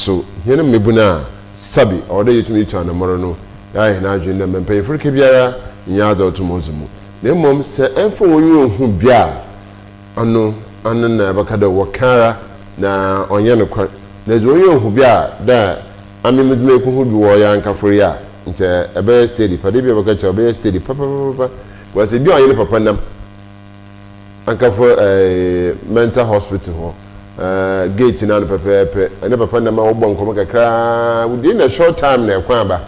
Naaso hɛn mbabun a sabi ɔwɔ dɛ yetum yetu anamɔn no, yɛayɛ hɛn adwen dɛ ma mpanyimfo reka biara nnyɛ adze a otum odzi mu, na mbom sɛ emmfa w'enyiwa nnhu bi a, ano ano na ebɛka dɛ wɔkã ara na ɔnnyɛ nokwar. Na edze w'enyiwa hu bi a, dɛ ame medze meekohu bi wɔ ɔyankafo yi a, nkyɛ ebɛyɛ steady pa. Da bi a bɛka kyerɛ wo, ebɛyɛ steady papapapaapa. Because bi a ɔnye ne papa nam Ankafo eh, mental hospital hɔ, eh, gate no ano pɛpɛɛpɛ, ɛne papa nam a wɔbɔ nkɔmmɔ kakraa, within a short time na ɛkwan aba.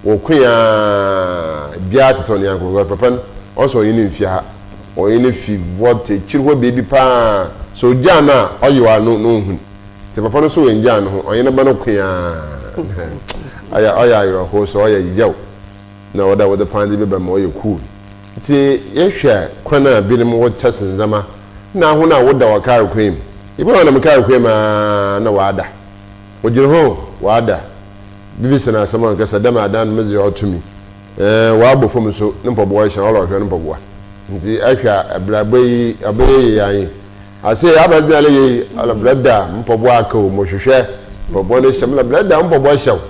Wɔkoe ara, biara tete ɔne yanko, because papa no, ɔsɛ ɔnye no mfi ha, ɔnye no fi Volta ekyir hɔ beebi paa, sɛ ogyaa no a, ɔyew a no no onnhu. Ntsi papa no so oenngyaa no ho, ɔnye ne ba no koe ara, ɔyɛ ɔyɛ awerɛhow so, ɔyɛ yaw, na ɔwɔ dɛ wɔdze pandze bi ba ma ɔyɛ cool. Ntsi yɛhwɛ kwan a binom wɔtɛs ndzɛmba na hɔn a wɔda wɔ kaar kwan mu, ibohu hɔn nam kaar kwan mu ara na wɔada. Ogyina hɔ o, ɔada. Bibisa no asɛm a ɔnnkasa, dɛm adan no medze ɔto mi. Ɛɛ, ɔabɔ famu so, no mpaboa hyɛ, ɔrɔhwɛ no mpaboa. Ntsi ehwɛ a, abrabɔ yi, ɔbɛyɛ yie anyi? Ase, abɛdze na aleyɛ yi, ɔla brɛda, mo mpaboa aka o, mohwehwɛ mpaboa no hyɛ me, ɔla brɛda, wo mpaboa hyɛ wo,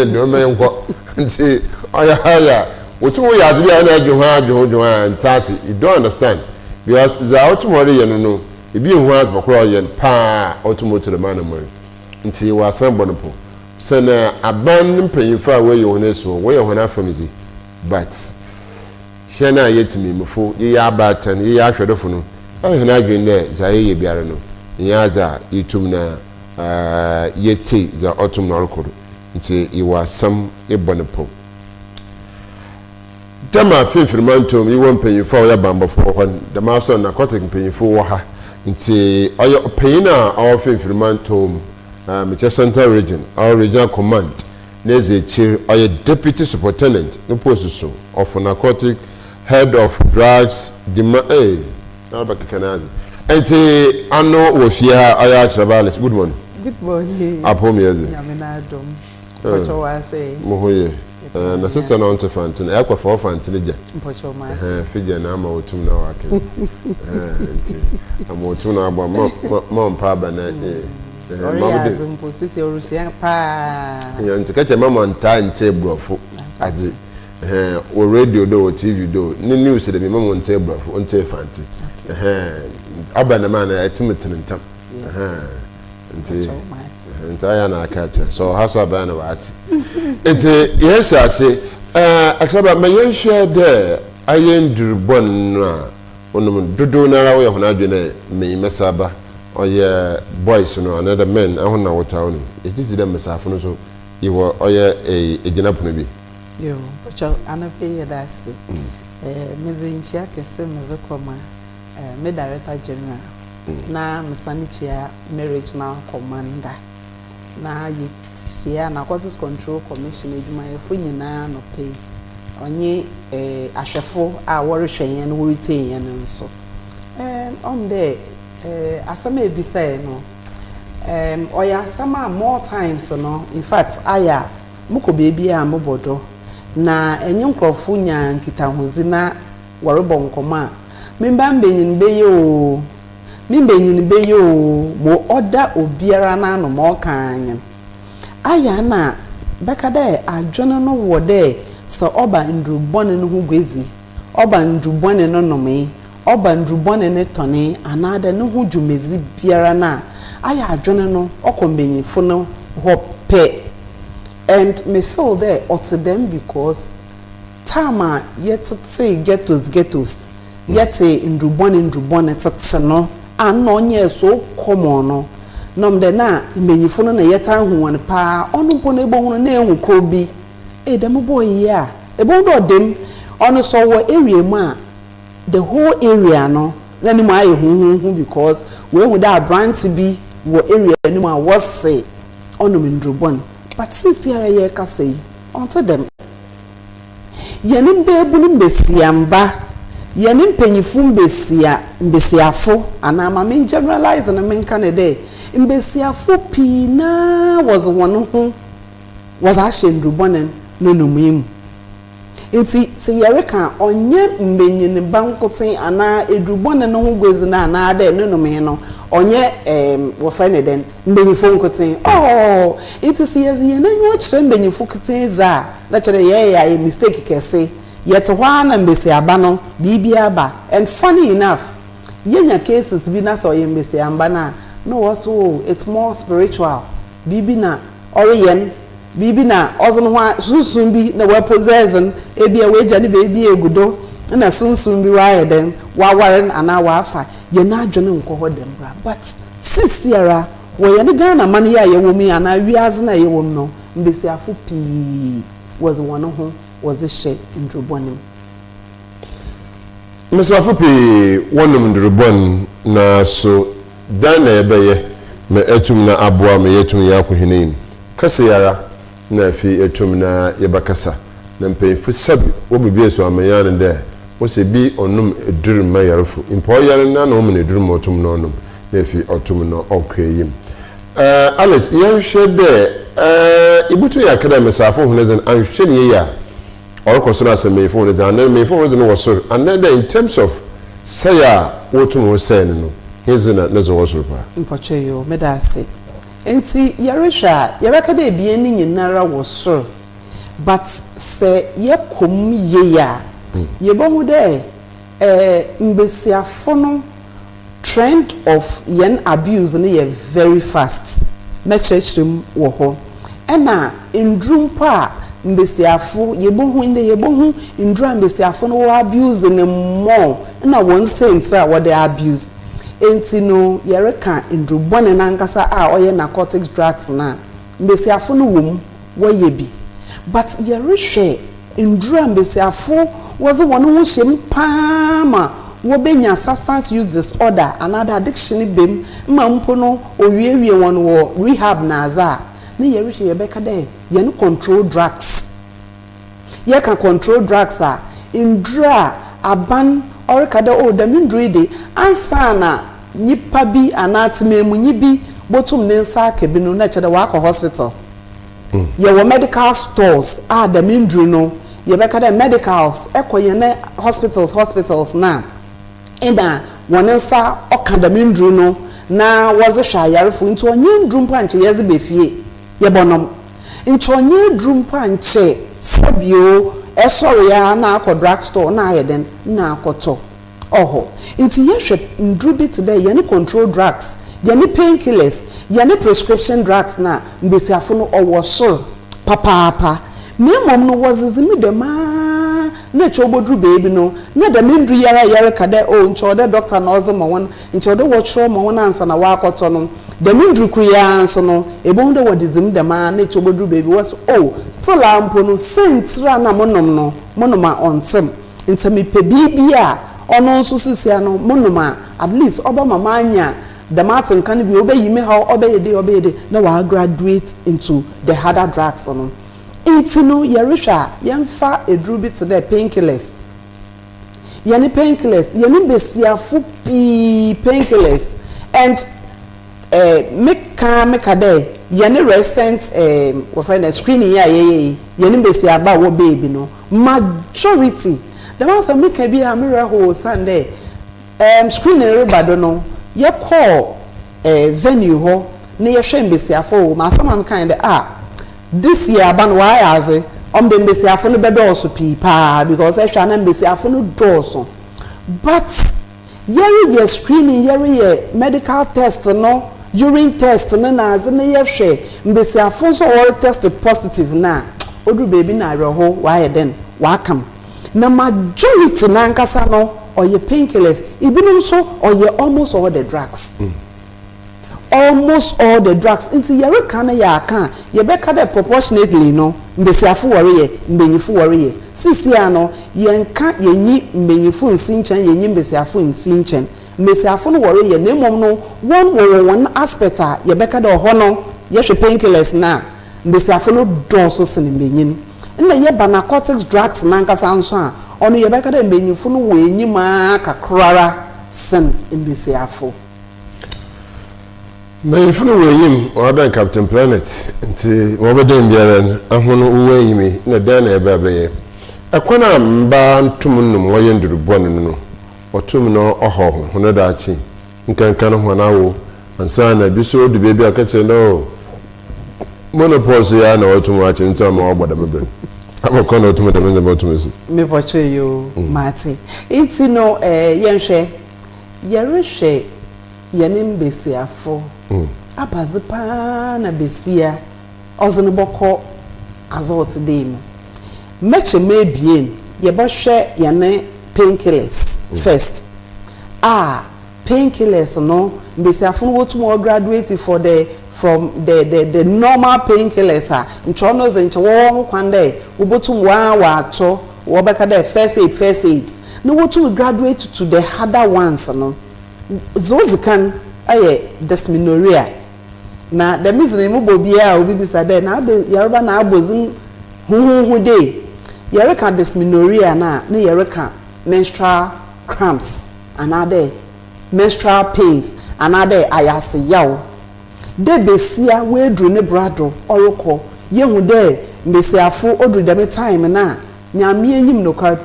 nneɛma yi nkɔ. Ntsi ɔyɛ ɔyɛ a, wotum woyɛ adze bi a nna edwen ho ara dwen ho dwen ho a, nntse ase, you don't understand. Because dza otum ɔreyɛ no no, Ebi nnhu adze kor a ɔyɛ no paa a otum otu dɛm anamɔn yi. Ntsi wɔasan bɔ no pɔw. Osiandɛ aban no mpanyimfo a woeyi hɔn esi hɔ, wɔyɛ hɔn afamdzi but hɛn a yɛ tsemamufo, yɛyɛ abaatan, yɛyɛ ahwɛdofo no, ɔyɛ hɛn adwen dɛ dza yɛyɛ biara no nnyɛ adze a yetum na yetsie dza ɔtum na ɔrokɔ do. Ntsi yɛwɔ asɛm ebɔ no pɔw. Dɛm a finimfin mantɔw mu yi wɔ mpanyimfo a wɔyɛ abambɔfo wɔ hɔ no, dɛm ara so na narcotic mpanyimfo wɔ ha. Ntsi ɔyɛ ɔpanyin a ɔwɔ finimfin mantɔw mu, mekyerɛ Central Region, ɔwɔ Regional Command n'edzi ekyir, ɔyɛ Deputy Superintendent no post so of Narcotic, Head of Drugs Dema ei, na ɔbɛkeka n'adze. Ntsi ano wɔ fie ha ɔyɛ Akyerɛba Alice. Good morning. Good morning. Apɔw mu yɛ dze? Nyame n'adom. Mpɔkyɛw w'asɛe. Mo ho ye. Eh, na sister na ɔnte fante no, ɛkɔ fa ɔfante no gya. Mpɔkyɛw mate. Eh, fi gya na ama otum na wake. Eh, nti ama otum na abɔ ma ma ma ɔmpa aba na eh. Eh, ma Ɔreyɛ adze mpo sisi ɔresua paa. Yeah, nti kɛkyɛ mama ntaa nte brɔfo adze. Eh, wɔ radio do, wɔ TV do, ne news de me mama nte brɔfo, nte fante. Eh, aba na ma na ɛtum tene ntam. Eh. Nti nti ayɛ na aka akyerɛ sɛ ɔha so abɛn na wate nti yɛhyɛ ase ɛɛ akyerɛba ma yɛnhwɛ dɛ ayɛ ndur bɔn no a wonom dodow no ara woyɛ hɔn adwen dɛ mmenyin mɛsa aba ɔyɛ boys no anaa dɛ men ahɔn na wɔtaa wonom yɛgye dzi dɛ mbasiafo no so yɛwɔ ɔyɛ egyinapono bi. Yoo mpakyɛw anɔpa yi yɛda ase ɛɛ medze nkyia kɛse medze kɔ ma me Director General na mesan kyia me Regional Commander na yɛkyia Narcotics Control Commission edwumayɛfo nyinaa anɔpa yi, ɔnye ahwɛfo a wɔrohwɛ hɛn no woritsie hɛn no so. Ɔhu dɛ asɛm a ebisae no, ɔyɛ asɛm a more times no, in fact ayɛ a mokɔ beebi a mobɔ do na enye nkorɔfo nya nkitahodzi na wɔrobɔ nkɔmbɔ a, me mba mbanyin bɛyɛ oo, me mbanyin bɛyɛ oo, ma ɔda obiara n'ano ma ɔkã ara nye no. Ayɛ a nna bɛka dɛ adwen no wɔ dɛ sɛ ɔba ndur bɔn no ho guadzi, ɔba ndur bɔn no nomee, ɔba ndur bɔn ne tɔnee anaadɛ no ho dwumadzi biara no a, ayɛ adwen no ɔkɔ mbanyimfo no hɔ pɛ. And me feel dɛ ɔtse dɛm because Time a yɛtsetsee ghettos ghettos, yɛtsee ndurubɔn ndurubɔn tsetse no a nna ɔnnyɛɛ so common no, nna ɔyɛ dɛ nna mbanyimfo no na yɛtaa hu hɔn paa, ɔno mpo no ebohu no na ehu kor bi, ei dɛm boy yi a, ebohu dɛ ɔda mu, ɔno sɛ ɔwɔ area mu a, the whole area no na no mu ayɛ huhuuhu because oehu dɛ aberantse bi wɔ area no mu a wɔse ɔnom ndurubɔn, but seseiara yɛrekasa yi, ɔnntse dɛm. Hɛn mbaabun mbasiamba, hɛn mpanyimfo mbasia mbasiafo, anaa ma men generalise no menka no dɛ, mbasiafo pii no ara wɔdze hɔn ho wɔdze ahyɛ ndurbɔn no nomee mu. Ntsi sɛ yɛreka a, ɔnnyɛ mbanyinba nkotsee anaa edurbɔn no ho guadzi no anaadɛ no nomee no, Ɔnnyɛ ɛɛm wɔfrɛ no dɛn, mbanyimfo nkotsee. Ɔɔ, ntsi sɛ yɛdze hɛn enyiwa kyerɛ mbanyimfo ketsee dze a, na kyerɛ dɛ yɛyɛ ayɛ mistake kɛse. Yɛtse hɔ ara na mbasiaba no, biribi aba. And funny enough, yenya cases bi na sɛ ɔyɛ mbasiamba no a, na wɔse oh, it's more spiritual, biribi na ɔreyɛ no, biribi na ɔdze no ho a, sunsum bi na ɔapossess no, ebia oegya ne beebi egu do na sunsum bi ɔayɛ dɛn, ɔawar no anaa ɔafa. Yɛn adwen nnkɔ hɔ dɛm koraa but seseiara wɔ yɛn Ghana man yi a yɛwɔ mu yi anaa wiadze no a yɛwɔ mu no, mbasiafo pii wɔdze hɔn ho wɔdze hyɛ ndur bɔn mu. Mbasiafo pii wɔnom ndur bɔn naaso dɛn na yɛbɛyɛ ma etum na aboa ma yeetum yɛakɔ hɛn enyim? Kasa yi ara na afei etum na yɛbɛkasa. Na mpanyimfo sabi wɔ biribi esuamanyan no dɛ wose bi ɔnom edur mma yarfo, nyimpa ɔyar no na na wɔma no edur ma ɔtum na ɔnom, na afei ɔtum na ɔkɔ eyim. Eh, Alice, yɛnhwɛ dɛ eh, ibotum yɛ aka dɛ mesaafo hɔn dze no annhwɛ no yie a, ɔrokɔ sor asen mbanyimfo hɔn dze, anaa mbanyimfo hɔn dze no wɔ sor, anaa dɛ in terms of sɛɛ a wotum wɔsɛɛ no no, hedze na ne dze wɔ sor paa? Mpɔkyɛ yoo, meda ase. Ntsi yɛrohwɛ a, yɛbɛka dɛ ebien no nyinara wɔ sor but sɛ yɛkɔ mu yie a, yebohu dɛ mbasiafo no trend of hɛn abuse no yɛ very fast. Mɛkyerɛkyerɛ mu wɔ hɔ. Nna ndur mpo a mbasiafo yebohu, ndɛ yebohu ndur a mbasiafo no wɔ abuse no more nna hɔn siantsir a wɔdze abuse. Ntsi no yɛreka ndur bɔne no ankasa a ɔyɛ narcotics drugs no a, mbasiafo no wɔ mu, wɔyɛ bi. But yɛrohwɛ ndur a mbasiafo wɔdze hɔn ho hyɛ mu paa ma wobenya substance use disorder anaadɛ addiction ba mu ma mpo no owiewie hɔn wɔ rehab na adze a, na yɛrohwɛ yɛbɛka dɛ hɛn control drugs. Yɛka control drugs a, ndur a aban ɔreka dɛ oh dɛm ndur yi de ansaana nyimpa bi anaa tsemanmunyi bi botum ne nsa aka bi no na kyerɛ dɛ ɔakɔ hospital. Yɛwɔ medical stores a dɛm ndur no yɛbɛka dɛ medicals kɔ hɛn hospitals hospitals no a nna hɔn nsa ɔka dɛm ndur no na wɔdze hwɛ ayarfo ntsi ɔnnyɛ ndur mpo a nkyɛ yɛdze ba fie yɛbɔnom. Nkyɛ ɔnnyɛ edur mpo a nkyɛ sɛbio ɛsɔre ara na akɔ drug store na ayɛ dɛn na akɔtɔ ɔhɔ. Ntsi yɛhwɛ ndur bi tse dɛ yɛne control drugs, yɛne pain killers, yɛne prescription drugs no a, mbasiafo no ɔwɔ sor papaapa. Na mbom no wɔdzedze mu dɛm ara na nkyɛ obodur beebi no na dɛm ndur yi ara a yɛreka dɛ oh nkyɛ ɔwɔ dɛ doctor na ɔdze ma hɔn, nkyɛ ɔwɔ dɛ wɔkyerɛw ma hɔn ansa na wɔakɔtɔ no, Dɛm ndur kor yi ara so no, ebohu dɛ wɔdze dzi mu dɛm ara na ekyir obodur beebi wɔse, Oh, still ara mpo no, siantsir a nna monom no, monom a ɔnntse m'. Ntsi mepɛ biribi a ɔno so sesei no monom a at least ɔbɛma manya dɛm atsenka no bi, obeyi me haw, ɔbɛyɛ dei, ɔbɛyɛ dei, na ɔagraduate into the harder drugs no. Ntsi no yɛrohwɛ a, yɛmfa edur bi tse dɛ painkillers. Yɛne painkillers, yɛne mbasiafo pii painkillers and eh, me ka me ka dɛ yɛne recent eh, wɔfrɛ no screening yi a yɛyɛ yi, yɛne mbasiaba a wɔbaa bi no, majority, dɛm asɛm meka bi a me werɛ how osiandɛ eh, screening reba do no, yɛkɔɔ eh, venue hɔ na yɛhwɛ mbasiafo wɔ mu, asɛm a mekae nye dɛ ah, This year aba no wɔayɛ adze, ɔmo de mbasiafo no bɛdɔɔso pii paa because ehwɛ a na mbasiafo no dɔɔso but yɛreyɛ screening yɛreyɛ medical test no urine test no na adze no yɛhwɛ mbasiafo nso a wɔre test positive no a odur beebi na awerɛhow wɔayɛ dɛn wɔaka m' na majority nankasa no ɔyɛ painkillers ibinom so ɔyɛ almost all the drugs. Almost all the drugs ntsi yɛreka na yɛaka a, yɛbɛka dɛ proportionately no, mbasiafo wɔreyɛ, mbanyifo wɔreyɛ. Seseiara no, yɛnnka yennyi mbanyifo nnsi nkyɛn yennyi mbasiafo nnsi nkyɛn. Mbasiafo no wɔreyɛ na mbom no hɔn wɔwɔ hɔn aspect a yɛbɛka dɛ hɔ no yɛhwɛ painkillers no a, mbasiafo no dɔɔ so sen mbanyin. Nna yɛba narcotics drugs nankasa so a, ɔno yɛbɛka dɛ mbanyifo no wɔ enyim ara kakrara sen mbasiafo. Mpanyimfo no wɔ enyim, wɔabɛn Captain Planet, ntsi ma ɔbɛdan biara no, ahon wowɔ enyim yi, nna dɛn na yɛbɛba abɛyɛ? Kwan a mbaa nntum nnom wɔyɛ ndur bɔn no no, otum na ɔhaw hɔn, hɔn daakye, nkanka no hɔn awo. Ansaana bi so odu beebi a ɔka kyerɛ no dɛ oh, menopause yi ara na ɔtum akye ntsi ama ɔabɔ dɛm ber. Ama kwan na ɔtum dɛm ndzɛmba ɔtum esi. Mepɔkyɛw yoo, matse. Ntsi no eh, yɛnhwɛ, yɛrohwɛ hɛn mbasiafo, abadze paa na basia ɔdze no bɔkɔ adult day mu. Mɛkyɛ m'ebien, yɛbɔhwɛ hɛn painkillers first a Pain killers no mbasiafo no wotum wɔ graduate for the from the the the normal pain killers a nkyɛ ɔno dze nkyɛ wɔwɔ ho kwan dɛ wobotum wɔara wɔatɔ wɔbɛka dɛ first aid first aid na wotum graduate to the harder ones no. Dza odzi kan yɛ dysmenorrhea na dɛm dzin yi mobɔ obiara a obi bisa dɛ na abe yarba na abɔ dzin huhuuhu dei yɛreka dysmenorrhea no a na yɛreka menstrual cramps. anaadɛ menstrual pains anaadɛ ayase yaw. Dɛ basia oedur ne bra do ɔrokɔ, yehu dɛ mbasiafo odur dɛm time no a, Nyame enyim nokwar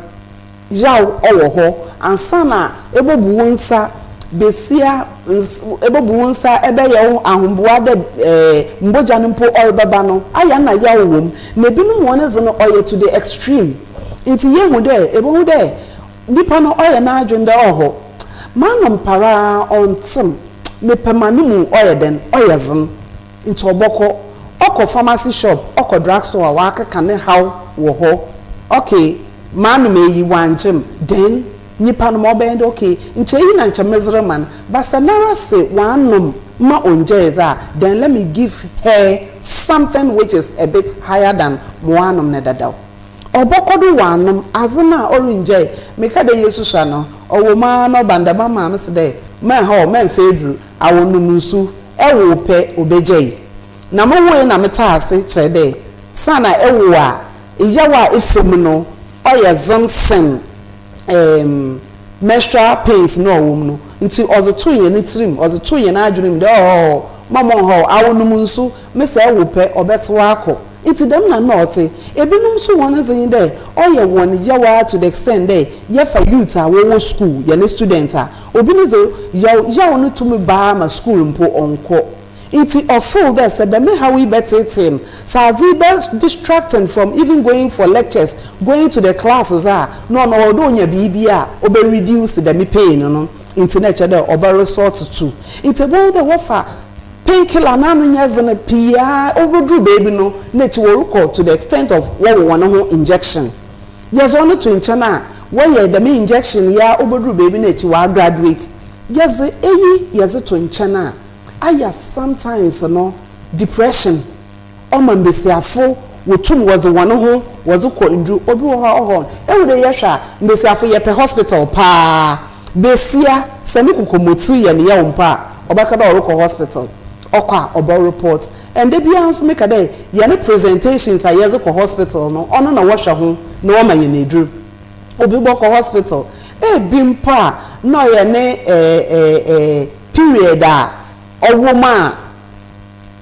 yaw ɔwɔ hɔ ansaana ebobu wo nsa, basia ebobu wo nsa ebɛyɛ wo ahomboa dɛ mbɔgya no mpo ɔrebɛba no, ayɛ a nna yaw wɔ mu. Na binom hɔn dze no ɔyɛ to the extreme ntsi yehu dɛ ebohu dɛ Nyimpa no ɔyɛ n'adwen dɛ ɔhɔ m'ano mparaa ɔnntse mepɛ ma no mu ɔyɛ dɛn ɔyɛ dzen ntsi ɔbɔkɔ ɔkɔ pharmacy shop ɔkɔ drug store a ɔakeka ne haw wɔ hɔ ok manom eyi ɔanngye m then nyimpa no ma ɔbɛyɛ dɛ ok nkyɛ iyi na nkyɛ medze rema no but sɛ noara se ɔanom ma ɔnngyae dze a then let me give her something which is a bit higher than ma ɔanom no dadaw. Ɔbɔkɔ do ɔanom adze no a ɔrinngyae. Meka dɛ yesusua no, ɔwɔ mu ara na ɔba no dɛm a maame se dɛ, Mɛnnhaw wo, mɛmmfa edur, awonom nsu, ewow pɛ, obegyae. Na mowooe na metaa ase kyerɛ dɛ, saana ewow a, yaw a efa mu no ɔyɛ dzen sen erm menstrual pains no a ɔwɔ mu no. Ntsi ɔdze too hɛn tsirmu, ɔdze too hɛn adwen mu dɛ ɔɔ, mma monnhaw wo, awonom nsu, mese ewow pɛ, ɔbɛtsew akɔ. Ntsi dɛm na nna ɔtse. Binom so hɔn dze nye dɛ ɔyɛ hɔn yaw ara to the extent dɛ yɛfa youth a wɔwɔ skuul, hɛn students a, obi ne dze yaw yaw no tum ba ara ma skuul mpo ɔnnkɔ. Ntsi ɔfeel dɛ sɛ dɛm haw yi bɛtseetsee no, sɛ adze yi bɛ distract no from even going for lectures, going to the classes a, nna ɔno ɔwɔ dɛ onya biribi a ɔbɛ reduce dɛm pain no, ntsi na kyerɛ dɛ ɔbɛ resort to. Ntsi ebohu dɛ wɔfa Painkiller n'ano nnyɛ dzen pii ara obodur beebi no na ekyir wɔrokɔ to the extent of wɔwɔ hɔn ho injection. Yɛdze ɔno to nkyɛn a, wɔyɛ dɛm injection yi ara obodur beebi na ekyir wɔagraduate. Yɛdze eyi yɛdze to nkyɛn a, ayɛ sometimes no depression Ɔma mbasiafo wotum wɔdze hɔn ho wɔdze kɔ ndur. Obi wɔ hɔ a ɔhɔ no, ehu dɛ yɛhwɛ a, mbasiafo yɛpɛ hospital paa. Basia, sɛ no kokomotsir yɛ no yaw mpo a, ɔbɛka dɛ ɔrokɔ hospital. Ɔkɔ a, ɔbɔ report. And da biara so meka dɛ hɛn presentations a yɛdze kɔ hospital no, ɔno na wɔhwɛ ho na wɔma hɛn edur. Obi bɔkɔ hospital, ebi mpo a nna ɔyɛ ne period a ɔwɔ mu a,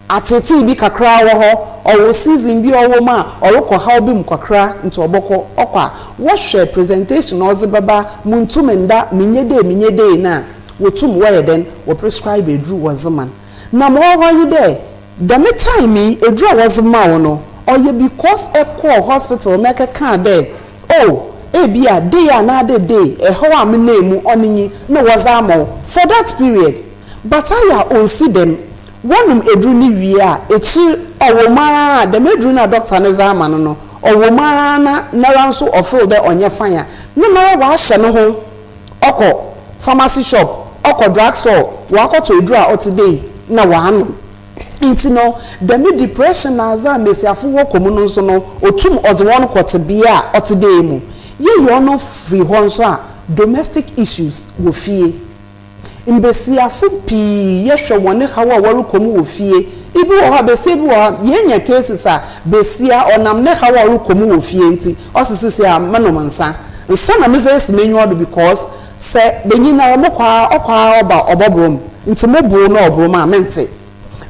Atseetsee bi kakra wɔ hɔ, ɔwɔ season bi a ɔwɔ mu a ɔrokɔ haw bi mu kakra ntsi ɔbɔkɔ, ɔkɔ a wɔhwɛ presentation a ɔdze bɛba, munntum nnda, mennyɛ dei mennyɛ dei no a, wotum wɔyɛ dɛn, wɔ prescribe edur wɔdze ma no. Na ma ɔwɔ hɔ nye dɛ, dɛm time yi edur a wɔdze ma wo no, ɔyɛ because ekɔɔ hospital na ekɛkaa dɛ oh ebi a day anaadɛ day haw a menam mu ɔno nye na wɔdze ama wo for that period. But ayɛ a onnsi dɛm, Wɔnom edur no wie a, ekyir ɔwɔ mu ara a, dɛm edur no a dɔkta no dze ama no no, ɔwɔ mu ara na noara so ɔfeel dɛ ɔnnyɛ fine a, nna noara ɔahyɛ noho ɔkɔ pharmacy shop, ɔkɔ drug store, ɔakɔtɔ edur a ɔtse dei na ɔanom. Ntsi no, dɛm depression na adze a mbasiafo wɔkɔ mu no so no, otum ɔdze hɔn kɔ tsebea a ɔtse dei mu. Yeyi ɔno fi hɔ so a, domestic issues wɔ fie. Mbasiafo pii yɛhwɛ hɔn haw a wɔrokɔ mu wɔ fie. Bi wɔ hɔ a, basia bi wɔ hɔ a, yenya cases a, basia ɔnam ne haw a ɔrokɔ mu wɔ fie ntsi, ɔse sesei a monom nsa. Nsa na medze esi m'enyiwa do because sɛ banyin noara mokɔ a ɔkɔ a ɔba a ɔbɔbor me ntsi mobor na ɔbor me a menntse.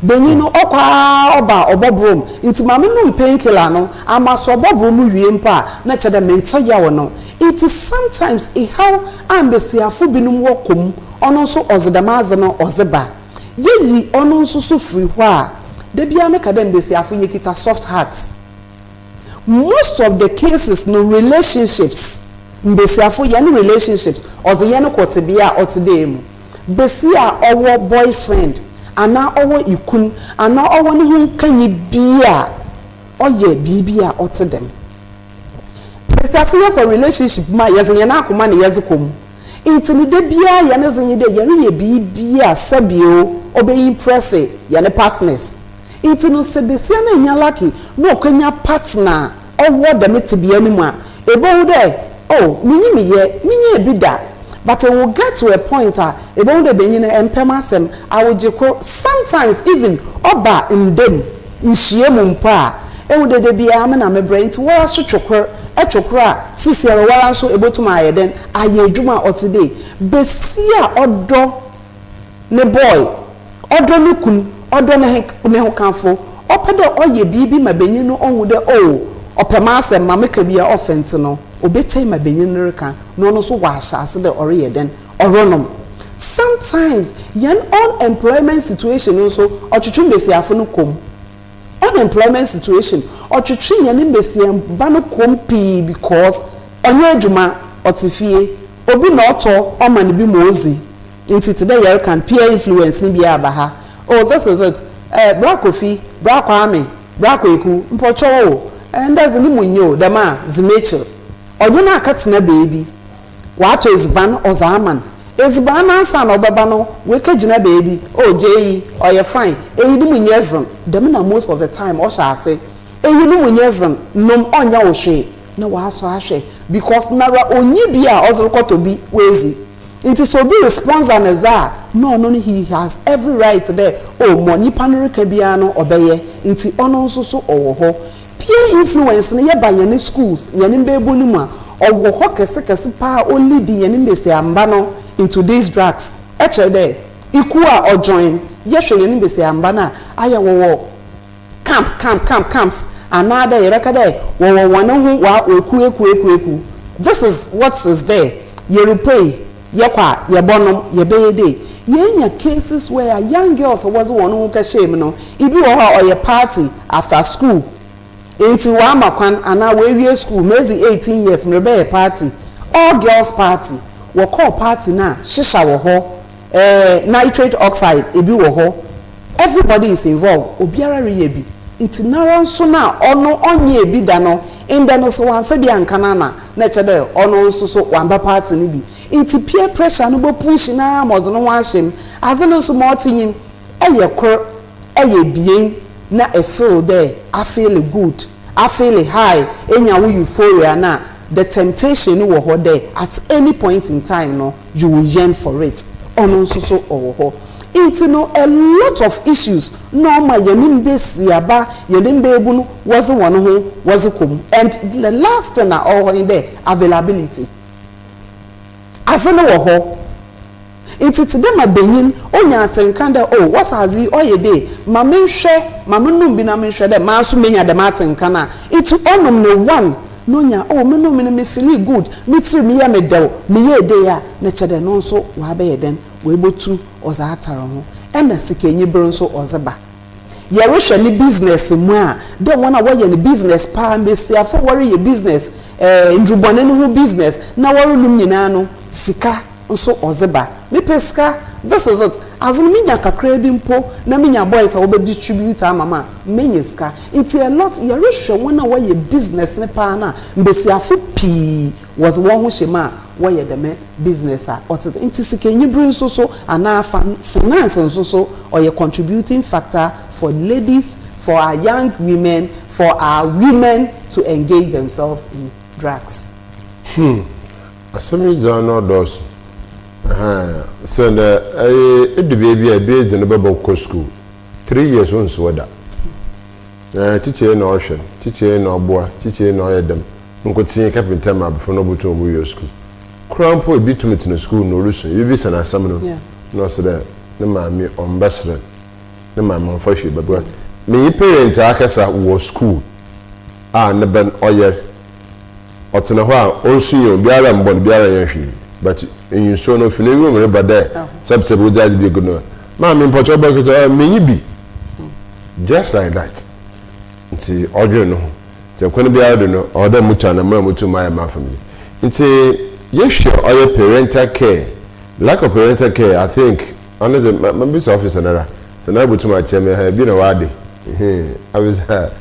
Banyin no ɔkɔ ara ɔba a ɔbɔboro m' ntsi ma menom pain killer no ama sɛ ɔbɔboro mu wie mpo a na kyerɛ dɛ menntse yaw no. Ntsi sometimes ehaw a mbasiafo binom wɔ kɔ mu ɔno so ɔdze dɛm adze no ɔdze ba. Yeyi ɔno nso so firi hɔ a, da biara meka dɛ mbasiafo yekita soft heart. Most of the cases no relationships, mbasiafo hɛn relationships ɔdze hɛn kɔ tsebea a ɔtse dɛ mu. Basia a ɔwɔ boyfriend anaa ɔwɔ ikun anaa ɔwɔ no ho nkanyi bi a ɔyɛ biribi a ɔtse dɛm. Mbasiafo yɛkɔ relationship mu a yɛdze hɛn akoma na yɛdze kɔ mu. Ntsi no da biara hɛn dze nye dɛ yɛreyɛ biribi a sɛbio ɔbɛ impress hɛn partners. Ntsi no sɛ basia no ennya lucky na okenya partner a ɔwɔ dɛm tsebea no mu a, ebohu dɛ oh minyim yɛ, mennyɛɛ bi da. But it will get to a point a ebohu dɛ banyin no mmpɛ m'asɛm, awogye kor, sometimes even ɔba nda mu, nhyiamu mpo a, ehu dɛ da biara me na mebrɛ ntsi woara so twe kor, etwe kor a sisiara woara so ebotum ayɛ dɛn ayɛ edwuma a ɔtse dei. Basia a ɔdɔ ne boy, ɔdɔ no kun, ɔdɔ ne ne hokafo, ɔpɛ dɛ ɔyɛ biribi ma banyin no ohu dɛ oh ɔpɛ m'asɛm, ma meka bi a ɔfɛ ntsi no, obetsie ma banyin no reka na ɔno so ɔahyɛ ase dɛ ɔreyɛ dɛn, ɔronom. Sometimes hɛn unemployment situation no so ɔtwetwe mbasiafo no kɔ mu. Unemployment situation ɔtwetwe hɛn mbasiamba no kɔ mu pii because ɔnnyɛ edwuma, ɔtse fie, obi na ɔtɔ ɔma no bi ma odzi. Ntsi tse dɛ yɛreka no, peer influence no bi aba ha. Oh, this is it, eh, Bra Kofi, Bra Kwame, Bra Kweku, mpɔkyɛw o, eh, ndɛ dze no mu nnyɛ o, dɛm a, dzi m'ekyir. Ɔnye no akɛtsena beebi, ɔatɔ edziban ɔdze ama no. Edziban no ansaana ɔbɛba no, oekegyina beebi, oh, gye iyi, ɔyɛ fine, eyi no mu nnyɛ dzen. Dɛm na most of the time ɔhyɛ ase. Eyi no mu nnyɛ dzen, nom, ɔnnyɛ wo hwee. Na ɔasɔ ahwɛ because noara onnyi bi a ɔdze rokɔtɔ bi oedzi. Ntsi sɛ obi responsor no dze a, nna ɔno no he has every right dɛ oh ma nyimpa no reka biara no ɔbɛyɛ, ntsi ɔno nso so ɔwɔ hɔ. Peer influence no yɛba hɛn schools, hɛn mbaebun no mu a, ɔwɔ hɔ kɛse kɛse paa o-lead hɛn mbasiamba no into these drugs. Kyerɛ dɛ, ekuw a ɔjoin, yɛhwɛ hɛn mbasiamba no a, ayɛ wɔwɔ camp camp camp camps anaa dɛ yɛbɛka dɛ wɔwɔ hɔn ho wɔ ekuw ekuw ekuw ekuw this is what is there yerupuei yɛkɔ a yɛbɔnom yɛbɛyɛ dei yeenya cases where young girls a wɔdze hɔn ho kɛhyɛɛ mu no ibi wɔ hɔ a ɔyɛ party after school ntsi wɔama kwan anaa woewie school medzi 18 years merebɛyɛ party all girls party wɔkɔɔ party no a shisha wɔ hɔ Eh nitrate oxide ebi wɔ hɔ everybody is involved obiara reyɛ bi nti nara nso no a ɔno ɔnyɛɛ bi da no ndɛ no sɛ wamfa bi anka no ana na ɛkyɛ dɛ ɔno nso so wamba party no bi nti peer pressure no bɛ push no ara ma ɔdze no ho ahyɛ mu adze no nso ma ɔtse nyim ɛyɛ kor ɛyɛ ebien na efeel dɛ afeele good afeele high enya wo euphoria no a the temptation no wɔ hɔ dɛ at any point in time no you will yearn for it ɔno nso so ɔwɔ hɔ nti no a lot of issues na ɔma yɛne mbesiaba yɛne mbeebu no wɔdze wɔn ho wɔdze kɔ mu and the last thing a ɔwɔ hɔ nye dɛ availability adze no wɔ hɔ nti tse dɛ ma banyin onya atsenka dɛ oh wɔse adze yi ɔyɛ dei ma menhwɛ ma menom bi na menhwɛ dɛ maa so menya dɛm atsenka no a nti ɔnom no one na onya oh menom no me feeli good me tsir mu yɛ me dɛw meyɛɛ dei a na kyerɛ dɛ no nso ɔabɛyɛ dɛn oebotu ɔdze atar ho ɛna sikanyiber nso ɔdze ba. Yɛrohwɛ ne business mu a dɛ hɔn a wɔyɛ no business paa mbasiafo a wɔreyɛ business eh ndwubɔne no ho business na wɔronom nyina no sika nso ɔdze ba. Mepɛ sika, this is it, adze no menya kakraa bi mpo na menya boys a wɔbɛ distribute ama me a, menya sika. Ntsi a lot, yɛrohwɛ hɔn a wɔyɛ business no paa no a, mbasiafo pii wɔdze hɔnho hyɛ mu a wɔyɛ dɛm business a ɔtse dɛm. Ntsi sikanyiber nso so anaa finance nso so ɔyɛ contributing factor for ladies, for our young women, for our women to engage themselves in drugs. Hmm. Asɛm yi dze ano ɔdɔɔ so. Ɛhɛn, sɛ ndɛ ɛyɛ edu beebi a ebi edze no bɛbɔ kɔ skuul, three years onnsi hɔ da. Ɛɛ, tsitsir na ɔhwɛ no, tsitsir na ɔboa, tsitsir na ɔyɛ dɛm. Nkotsee kɛpem tɛm a abofra no obotum obowie skuul. Koraa mpo ebi tum tsena skuul na orusu, ibebisa no asɛm no na ɔse dɛ ne maame ɔmmbɛserɛ no, ne maame ɔmmfa hwee ba because menye parent akasa wɔ skuul a ne ba no ɔyar. Ɔtsena hɔ a onnsu yɛ obiara mmbɔ no, obiara nnyɛ hwee but nyinsuo no ofi n'enyiwa mu reba dɛ sɛbsɛb wodze adze bi egu no. Maame mpɔkyɛ ɔbɛkɛkyɛ ɛ menyi bi. Just like that. Nti ɔdwen no ho. Nti kwan biara do no ɔwɔ dɛ mutu anamɔn a mutum ayɛ m'afam yi. Nti yɛhwɛ ɔyɛ parental care, lack of parental care I think ɔno dze mabisa officer noara sɛ noara botum akyerɛ me ha bi na ɔade ehe abisa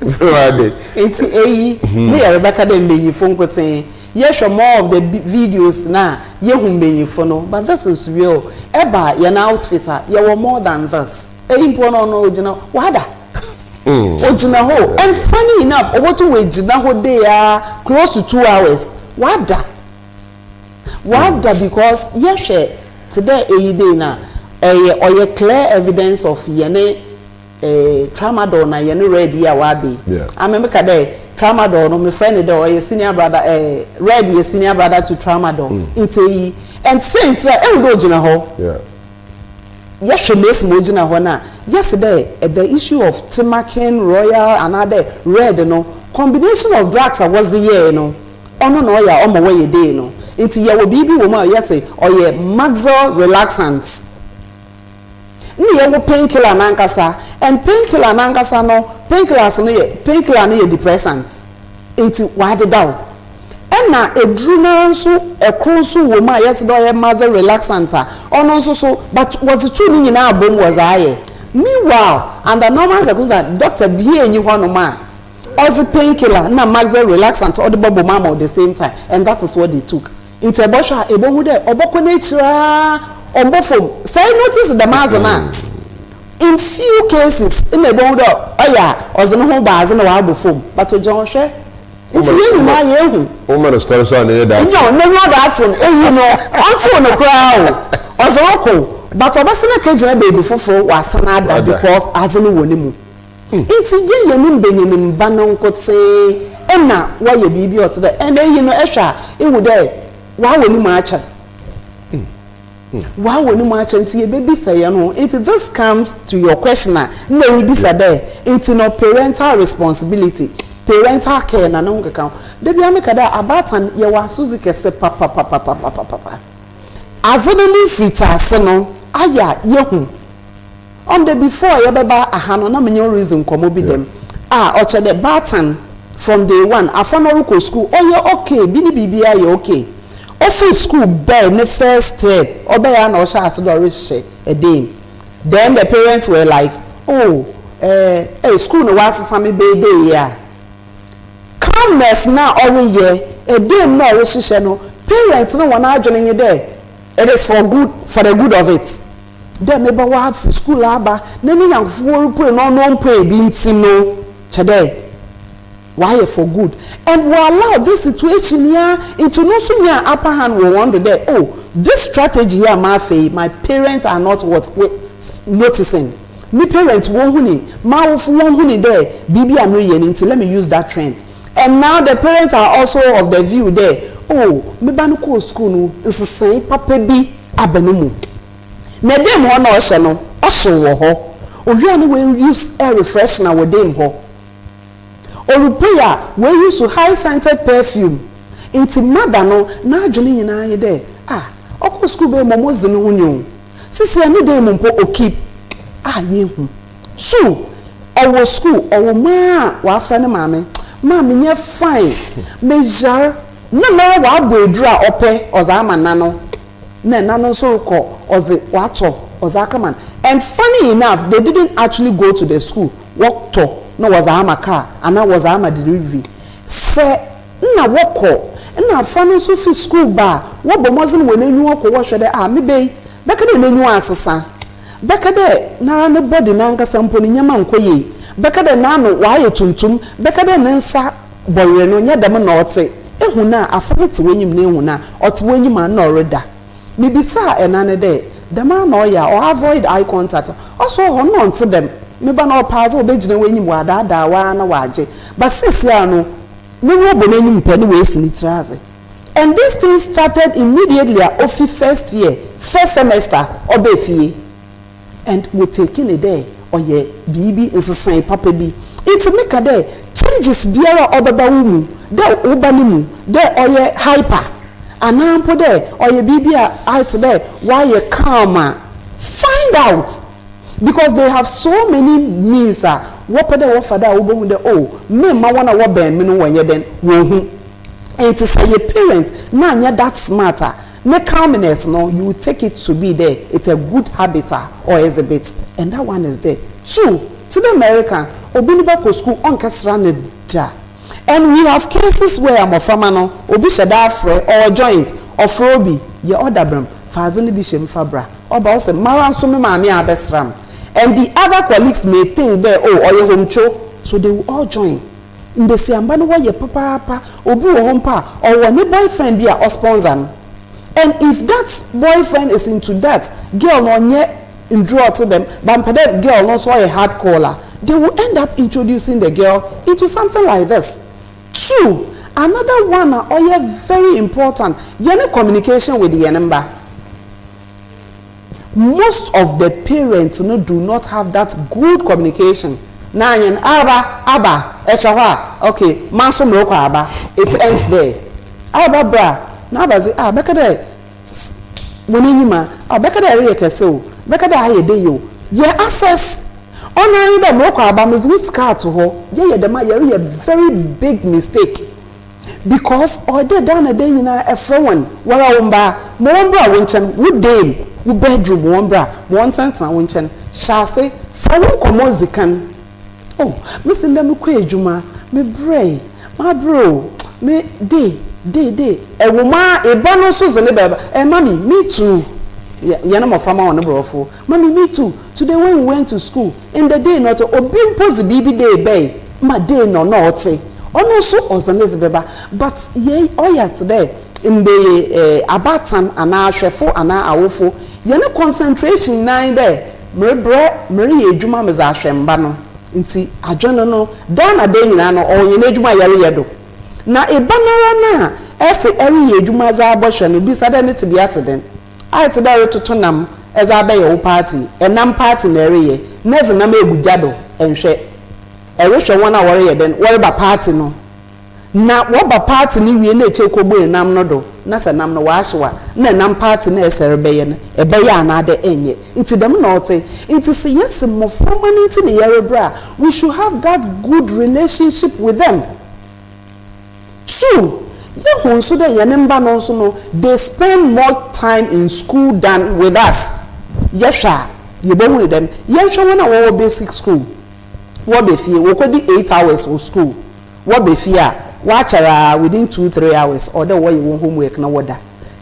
bi na ɔade. Nti eyi ne yɛrebɛka dɛ mbanyinfo nkotsee yɛhwɛ more of the videos no a yehu mbanyinfo no but this is real ɛba yɛn outfit a yɛwɔ more than this eyi mpo no ɔno ogyina wada ogyina hɔ and funny enough obotum oegyina hɔ dei aa close to 2 hours wada wada because yɛhwɛ te dɛ eyi dei na ɛyɛ ɔyɛ clear evidence of yɛne tramadol na yɛne red yi a waba yi. Ame meka dɛ tramadol no mefrɛ no dɛ ɔyɛ senior brother, red yɛ senior brother to tramadol. Nti eyi and sɛ nti a ehu dɛ ogyina hɔ. Yɛhwɛ mesi ma ogyina hɔ no a yɛsi dɛ the issue of timakin royal anaadɛ red no, combination of drugs a wɔdze yɛɛ no, ɔno na ɔyɛ a ɔma wɔyɛ dei no. Nti yɛwɔ biribi wɔ mu a yɛsɛ ɔyɛ muscle relaxant ne yɛwɔ painkiller n'ankasa, and painkiller n'ankasa no, painkillers no yɛ painkiller no yɛ depressant nti wadeda o. Ɛna eduru naa nso ɛkoro nso wɔ mu a yɛsɛ dɛ ɔyɛ muscle relaxant a ɔno nso so, but wɔdze tu ne nyinaa abom wɔdze ayɛ. Meanwhile, under normal circumstances, doctor bie enyi hɔnom a ɔdze painkiller na muscle relaxant ɔde bɔbɔ mu ama at the same time, and that is what they took. Nti ɛbɔhwɛ a ebohu dɛ ɔbɔkɔ n'ekyir ɔmbɔ fam sɛ notice dɛm adze no a, in few cases ɛna ebohu dɛ ɔyɛ a ɔdze ne ho ba adze na wabɔ fam, but ogyina hɔ hwɛ. Nti yɛn nyinaa yɛn hu. Wọ́n mọ̀ ní sítọ́rì sọ àná yẹ daate. No, ne nyɛ daate no eyi no ɔntew no koraa o, ɔdze roko but ɔbɛsɛ ne kegyina beebi foforɔ wasan ada because adze no wɔ ne mu. Nti yɛn yɛn no mbenyini mba no nkotee ɛna wɔyɛ biribi a ɔte dɛ ɛna eyi no ɛhwɛ a ehu dɛ wawɔ ne mu akyɛ, wawɔ ne mu akyɛ. Nti yɛbɛbisa yɛn ho. Nti this comes to your question a nna erebisa dɛ nti no parental responsibility, parental care na ne ho keka ho. Debi ameka dɛ abaatan yɛwɔ asodzi kɛse papapapapapapa. Adze no ne mfitaase no ayɛ a yɛhu on the before yɛbɛba aha no na menye reason nkɔmmɔ bi dɛm a ɔkyɛ dɛ baatan from day one afa no ɔrekɔ school ɔyɛ okay bi ne biribiara yɛ okay. Ofi school bɛɛ ne first step ɔbɛyɛ a na ɔhyɛ ase dɛ ɔrehyɛ ɛdan. Then the parents were like, "Oh, school no wasesa me bɛɛ day yi a calmness na ɔreyɛ ɛdan na ɔrehyehyɛ no." Parents no wɔn adwene nye dɛ it is for good, for the good of it, dɛ meba wa school aba na ne nyankofo wɔrepue na ɔno mpue bi nti no kyɛ dɛ wayɛ for good and we allow this situation ya nti no nso nya upper hand wɔ wɔn do dɛ, "Oh, this strategy ya ma afei my parents are not what we noticing me parents wɔn hu ni m'awofo wɔn hu ni dɛ biribi a meyɛ ni nti let me use that trend." And now the parents are also of the view dɛ, "Oh, me ba no kɔɔ school no nsesan papa bi aba no mu na dɛm hɔ na ɔhyɛ no ɔhyew wɔ hɔ owia no wɔ use air refreshener wɔ dɛm hɔ ɔrepue a wɔ use high scented perfume." Nti mother no n'adwene nyinaa yɛ dɛ, ah, ɔkɔ school bɛyɛ mɔmɔ zi ne ho ni o sisi ɛne dɛm mu mpo okip a yɛhu so ɔwɔ school ɔwɔ maa wafrɛ ne maame, "Maame, nyɛ fine, meyare," na na wabɔ eduru a ɔpɛ ɔdze ama na no na ɛna no nso rekɔ ɔdze watɔ ɔdze aka ma no. And funny enough, they didn't actually go to the school. Wɔtɔ na wɔdze ama car anaa wɔdze ama delivery sɛ nna wɔkɔ nna afa no nso fi school ba a wɔbɔ mmɔdzen wɔ n'enyiwa kɔ wɔhwɛ dɛ, ah, me bɛyi bɛka dɛ n'enyiwa asesa, bɛka dɛ nara ne body n'ankasa mpo ne nneɛma nkɔ yie, bɛka dɛ n'ano wayɛ tuntum, bɛka dɛ ne nsa bɔwerɛ no nyɛ dɛm na ɔte ehu na afa no te w'enyim na ehu na ɔte w'enyim a na ɔreda. Mibisa ɛna ne dɛ dɛm a na ɔyɛ a ɔ avoid eye contact ɔsɔ hɔ na ɔnte dɛm meba na ɔpaadze ɔbɛgyina w'enyim wɔ waa na wagye ba sisi a no ne wo bɔ n'enyim pɛ ne wɔesi ne tiri ase. And this thing started immediately a ofi first year, first semester ɔbɛ fie, and we taking it there ɔyɛ biribi nsesan papa bi. Nti meka dɛ changes biara a ɔbɛba wo mu dɛ woba ne mu dɛ ɔyɛ hyper. anaa mpo dɛ ɔyɛ biribi a ayɛ tse dɛ ɔayɛ calm a, find out because they have so many means a wɔpɛ dɛ wɔfa do a wobohu dɛ oh memma hɔn a wɔbɛn me no wɔnyɛ dɛn, wonnhu. Ntsi sɛ eyɛ parent na annyɛ that smart a, ne calmness no you will take it to be dɛ it's a good habit a ɔ exhibit and that one is there. Two, tse dɛ ma ereka, obi ne ba kɔ skuul ɔnnkɛsera no da and we have cases where mboframba no obi hyɛ da afrɛ, ɔwɔ joint, ɔfrɛ obi, yɛ order bram, fa adze no bi hyɛ mu fa bra, ɔba ɔse mara so me maame abɛsera me and the other colleagues may think dɛ oh ɔyɛ homtwo so they will all join. Mbasiamba no wɔyɛ papaapa, obi wɔ hɔ mpo a ɔwɔ ne boyfriend bi a ɔsponsor no and if that boyfriend is into that girl no ɔnnyɛ ndur a ɔtse dɛm but mepɛ dɛ girl no so ɔyɛ hardcore a, they will end up introducing the girl into something like this. Two, another one a ɔyɛ very important, hɛn communication with hɛn mba. Most of the parents no do not have that good communication na anyen aba aba ɛhyɛ hɔ a okay ma nso merekɔ aba, it ends there. Aba bra na aba dze ah bɛka dɛ wɔn enyim a ah bɛka dɛ ɛreyɛ kɛse o, bɛka dɛ ayɛ dɛ yi o, yɛ access ɔno anyi dɛ merekɔ aba, medze wo sika ato hɔ. Yɛyɛ dɛm a yɛreyɛ very big mistake because ɔyɛ dɛ daa na dɛ nyinaa ɛfrɛ wɔn wɔra wo mba ma wɔn bra wo nkyɛn, wo dan wo bedroom, wɔn bra ma wɔn tenatena wo nkyɛn, hyɛ ase fa wo nkɔmɔ dzi kan. Oh, mesi ndɛ mekɔ edwuma, mebrɛ mabrɛ o, me de de de ɛwɔ mu a eba no nso dze ne bɛba ɛ, "Mummy, me too." Yɛn mmɔframma wɔn borɔfo, "Mummy, me too, today when we went to school in the day na ɔte obi mpo dze biribi de bɛyi ma day na ɔno ɔte ɔno nso ɔdze ne dze bɛba." But yɛ ɔyɛ te dɛ mbɛyɛ abaatan anaa ahwɛfo anaa awofo, yɛn concentration nan dɛ merebrɛ mereyɛ edwuma medze ahwɛ mba no, nti adwene no daa na da nyinaa no ɔwɔ yɛn adwuma a yɛreyɛ do na eba nara na ɛsɛ ɛreyɛ adwuma dze abɔhwɛ no bisa dɛ ne tebea te den. Ayɛ te dɛ ɛretoto nam ɛdze abɛyɛ wo party, ɛnam party na ɛreyɛ na ɛdze nam egu gya do, ɛnhwɛ ɛrehwɛ wɔn a wɔreyɛ dɛn wɔreba party no na wɔba party no wie na ekyir kɔbɔ nam no do na sɛ nam no wɔahyew a na ɛnam party no ɛsɛ rebɛyɛ no ɛbɛyɛ anaadɛ ɛnyɛ. Nti dɛm na ɔte. Nti sɛ yɛsi mmɔframma no nti ne yɛrebrɛ a, we should have that good relationship with them. Two, yɛhu nso dɛ yɛn mba no nso no they spend more time in school than with us. Yɛhwɛ a yɛbɛhu ne dɛm. Yɛnhwɛ wɔn a wɔwɔ basic school, wɔbɛ fie wɔkɔdi 8 hours wɔ school, wɔbɛ fie a wɔakyɛrɛ a within 2-3 hours ɔdɛ wɔyɛ wɔn homework na wɔda.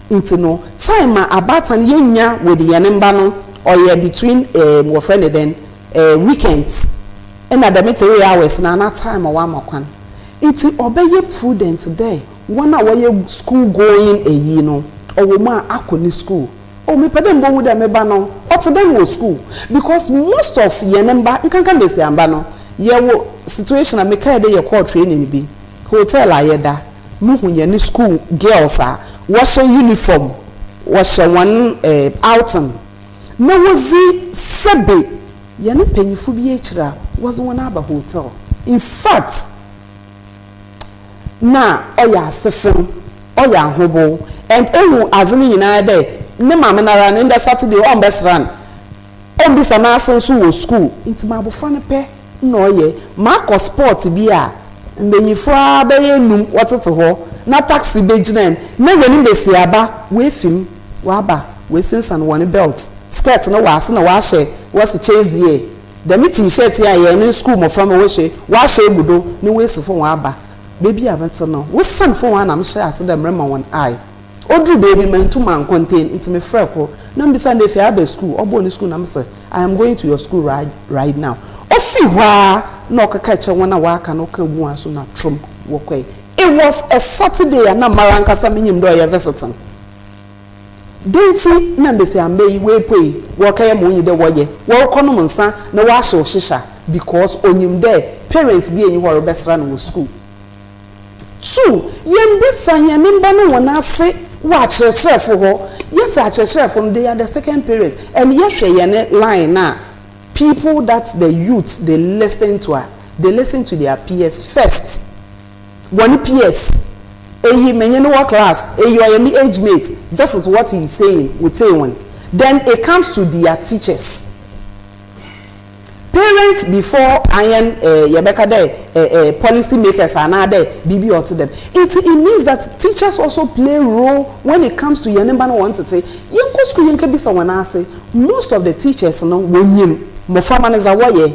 Nti no time a abaatan yɛnya with yɛn mba no ɔyɛ between wɔfrɛ ne dɛn weekends ɛna dɛm 3 hours na ana time a wɔama kwan. Nti ɔbɛyɛ prudent dɛ wɔn a wɔyɛ school going eyi no ɔwɔ mu a akɔ ne school o, mepɛ dɛ mbɔhu dɛ meba no ɔte dɛn wɔ school because most of yɛn mba nkanka mbesiamba no yɛwɔ situation a mekae dɛ yɛkɔɔ training bi, hotel a yɛda, muhu yɛn school girls a wɔhyɛ uniform, wɔhyɛ wɔn outing na wɔdzi sɛbe yɛn mpanyinfo bi akyire a wɔdze wɔn aba hotel. In fact, na ɔyɛ asefem, ɔyɛ ahobo and ehu adze no nyinaa dɛ ne maame nara ne ndɛ Saturday ɔmbɛsra no, ɔmbisa n'ase nso wɔ school. Nti ma abɔfra no pɛ na ɔyɛ maakɔ sport bi a mbanyinfo a bɛyɛ num wɔtete hɔ na taxi bɛgyina mu na yɛn mbesiaba woefim waba woesensan wɔn belt, skirt no wɔ ase na wɔahyɛ wɔsi chase year dɛm T-shirt yi a yɛn ne school mmɔfra ma wɔhyɛ, wɔahyɛ egu do na woesi fam wɔaba beebi a bɛte no wosan fam wɔn anam hyɛ ase dɛ mmerɛma wɔn ae oduru beebi ma ntum ancontain. Nti me frɛ koro na mbisa no efi aba school, ɔbɔ ne school na mo sɛ, "I am going to your school right now." Ofi hɔ a na ɔkeka kyerɛ wɔn a wɔaka no ɔka gu wɔn so na trom wɔkɔɛ. It was a Saturday a na mara nkasa menyim dɛ ɔyɛ visiting denti na mbesiamba yi woepue wɔkɛyɛ ma onyi dɛ wɔyɛ wɔrekɔnom nsa na wɔahyew hyehyɛ because onyim dɛ parent bi enyi hɔ ɔrebɛsra no wɔ school. Two, yɛn bisa yɛn mba no wɔn ase wɔ akyerɛkyerɛfo hɔ. Yɛsɛ akyerɛkyerɛfo no, they are the second parent and yɛhwɛ yɛn line na people that the youth they listen to a they listen to their peers first, wɔn peers. Eyi menye no wɔ class, eyi ɔyɛ me age mate, this is what he is saying, wotsie hɔn. Then it comes to their teachers. Parents before ahɛn eh, yɛbɛka dɛ eh, eh, policy makers anaa dɛ biribi a ɔtse dɛm. Ntsi it means that teachers also play role when it comes to hɛn mba no hɔn ntsetsee. Yɛnkɔ skuul yɛnkɛbisa hɔn ase, most of the teachers no wonyim mboframba no dza wɔyɛ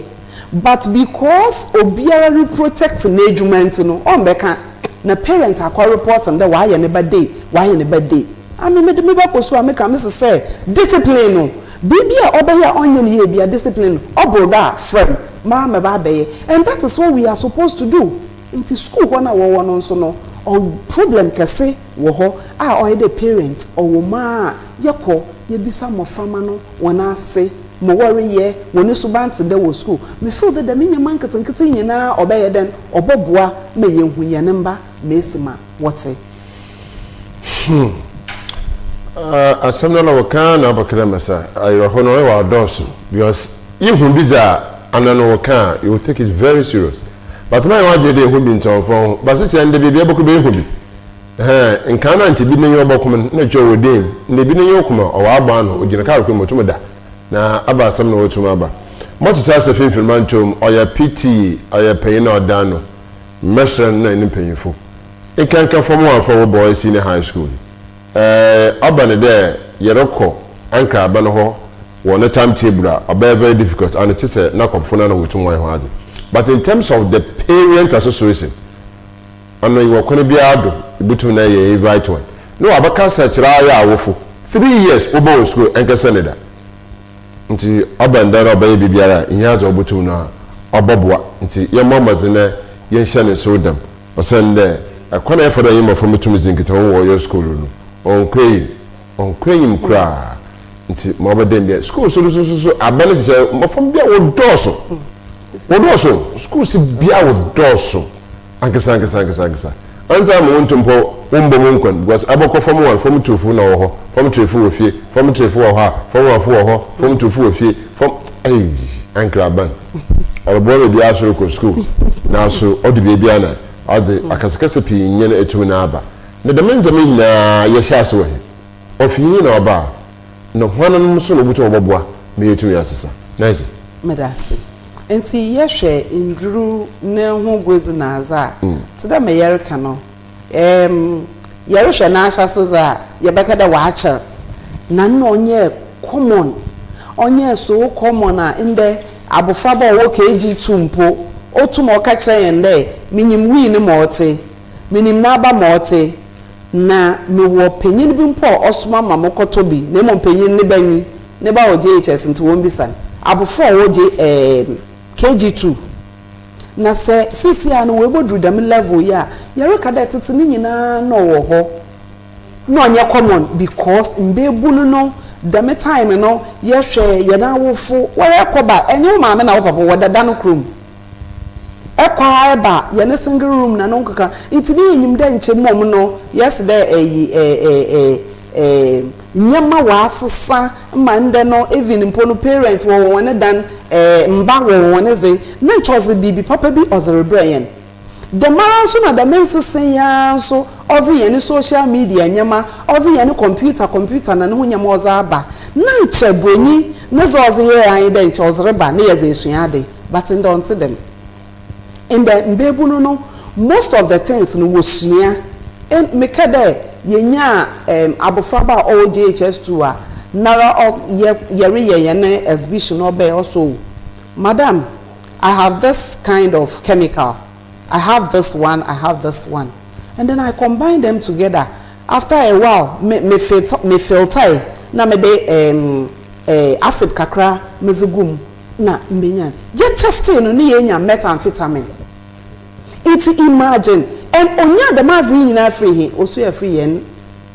but because obiara reprotect n'edwuma ntsi no ɔmmbɛka na parent akɔ report no dɛ ɔayɛ ne ba dei, ɔayɛ ne ba dei. Ame mede me ba kɔ skuul a meka mese sɛ discipline no Biribi a ɔbɛyɛ a ɔnyɛ no yie bia discipline no ɔboro do a frɛ me mara mɛba abɛyɛ and that is what we are supposed to do nti school hɔ no a wɔwɔ no nso no ɔ problem kɛse wɔ hɔ a ɔyɛ dɛ parent ɔwɔ mu a yɛkɔ yɛbisa mmɔframma no wɔn ase ma wɔreyɛ wɔn suban tse dɛ wɔ school me feel dɛ dɛm nneɛma nketenkete nyinaa ɔbɛyɛ dɛn ɔbɔboa ma yɛhu yɛn mba ma esi ma wɔtse. Hmm. Uh, asɛm no na wɔka na abɔkra masa ayerɛho no ɔyɛ wɔadɔɔso because ihu bi dza ana no wɔka a you will take it very serious but ma yɛn adwene dɛ ehu bi ntɔnfɔn ho ba sisi ɛnde biribi ɛbɛkɔ bɛ ehu bi ɛhɛn nkan na nkyɛ bi n'enyi ɔbɔkom no na kyerɛ wɔ den na ebi n'enyi ɔkom a ɔwɔ abɔ ano ogyina kaar kwan mu otum da na aba asɛm na ɔtum aba mɔtoto asɛ finfin mantom ɔyɛ PT ɔyɛ panyin na ɔdan no mmɛsrɛ no na ɛne mpanyinfo Nkanka fam a fa wɔ Boys Senior High School yi, ɔba no dɛ yɛrokɔ ankraba no hɔ wɔ ne time table a, ɔbɛyɛ very difficult and kyesɛ n'akɔmfo no ana wotum wɔayɛ ho adze. But in terms of the parent association, ɔno ewɔ kwan biara do ibotum na eyɛ invite hɔn na wɔabɛkasa kyerɛ ayɛ awofo. 3 years wobɔ wɔ school ɛnkɛsɛ ne da. Ntsi ɔba no dɛn na ɔbɛyɛ biribiara a ihia dza obotum no a ɔbɔboa. Ntsi yɛmbɔ mbɔdzen na yɛnhyɛ ne nsew dɛm. Osiandɛ kwan a yɛfa do nye mboframba tum dzi nkitaho wɔ hɔn skuul no, ɔnnkɔ enyim, ɔnnkɔ enyim koraa. Ntsi ma ɔbɛda mu biara, skuul so no so so aban no hyehyɛ mboframba bi a wɔdɔɔ so, wɔdɔɔ so, skuuls biara wɔdɔɔ so ankasa ankasa ankasa ankasa. Anntse ama wonntum mpo wommbɔ mu nnkɔ no because abɔkɔ form one, form two fo na wɔwɔ hɔ, form three fo wɔ fie, form three fo wɔ hɔ a, form one fo wɔ hɔ, form two fo wɔ fie, form eii ankrɛ aban. Ɔroboa ma biara so rokɔ skuul, naaso ɔdu beebi a na ɔdze akasakasa pii nye no etum no aba. Na dɛm ndzɛmba yi nyina yɛhyɛ ase wɔ hen? Ofi hen na ɔbaa? Na woananom so na wobotum wɔbɔboa ma yeetum yɛasesa? Nancy. Meda ase. Ntsi yɛhwɛ ndur no ho guadzi na adze a, tse dɛ ma yɛreka no, Erm yɛrohwɛ n'ahyɛse dze a, yɛbɛka dɛ ɔakyɛr. Na nna ɔnnyɛɛ common. Ɔnnyɛɛ so common a ndɛ abofraba a ɔwɔ KG two mpo, otum ɔka kyerɛ hɛn dɛ, Minyim wii no ma ɔtse, minyim n'aba ma ɔtse, na mowɔ panyin bi mpo a ɔsoma ma mokɔtɔ bi, na mbom panyin no ne ba nyi, ne ba wɔ JHS ntsi wommbisa no. Abofra a ɔwɔ J erm KG two. Na sɛ seseiara no woebodur dɛm level yi a, yɛreka dɛ tsetse no nyina nna ɔwɔ hɔ, nna ɔnnyɛ common because mbaebun no dɛm time no yɛhwɛ hɛn awofo wɔrokɔ ba, enye wo maame na wo papa wɔda dan kor mu, ekɔ ara ba hɛn single room na no nkeka, ntsi ne yenyim dɛ nkyɛ mbom no yɛse dɛ eyi eh nneɛma wɔasesa ma ndɛ no even mpo no parent wɔwɔ hɔn dan eh mba wɔwɔ hɔn dze na nkyɛ ɔdze biribi papa bi ɔdze rebrɛ hɛn. Dɛmara so na dɛm nsesa yi ara so ɔdze hɛn social media nneɛma ɔdze hɛn computer computer na no ho nneɛma ɔdze aba na nkyɛ bronyi ne dze ɔdze yɛɛ ara nye dɛ nkyɛ ɔdze reba na yɛdze esua ade but ndɛ ɔnntse dɛm. Ndɛ mbaebun no most of the things no wosua. Mekɛ dɛ yenyaa abofraba a ɔwɔ JHS 2 a nara ɔyɛ yɛreyɛ hɛn exhibition no ɔbae ɔse oh madam I have this kind of chemical, I have this one, I have this one and then I combine them together after a while me me filter me filter na mede acid kakra medze gu mu na mbenya. Yɛ testee no na yenya methamphetamine. Ntsi imagine, and onyaa dɛm adze yi nyina fir he? Osuaa fir hɛn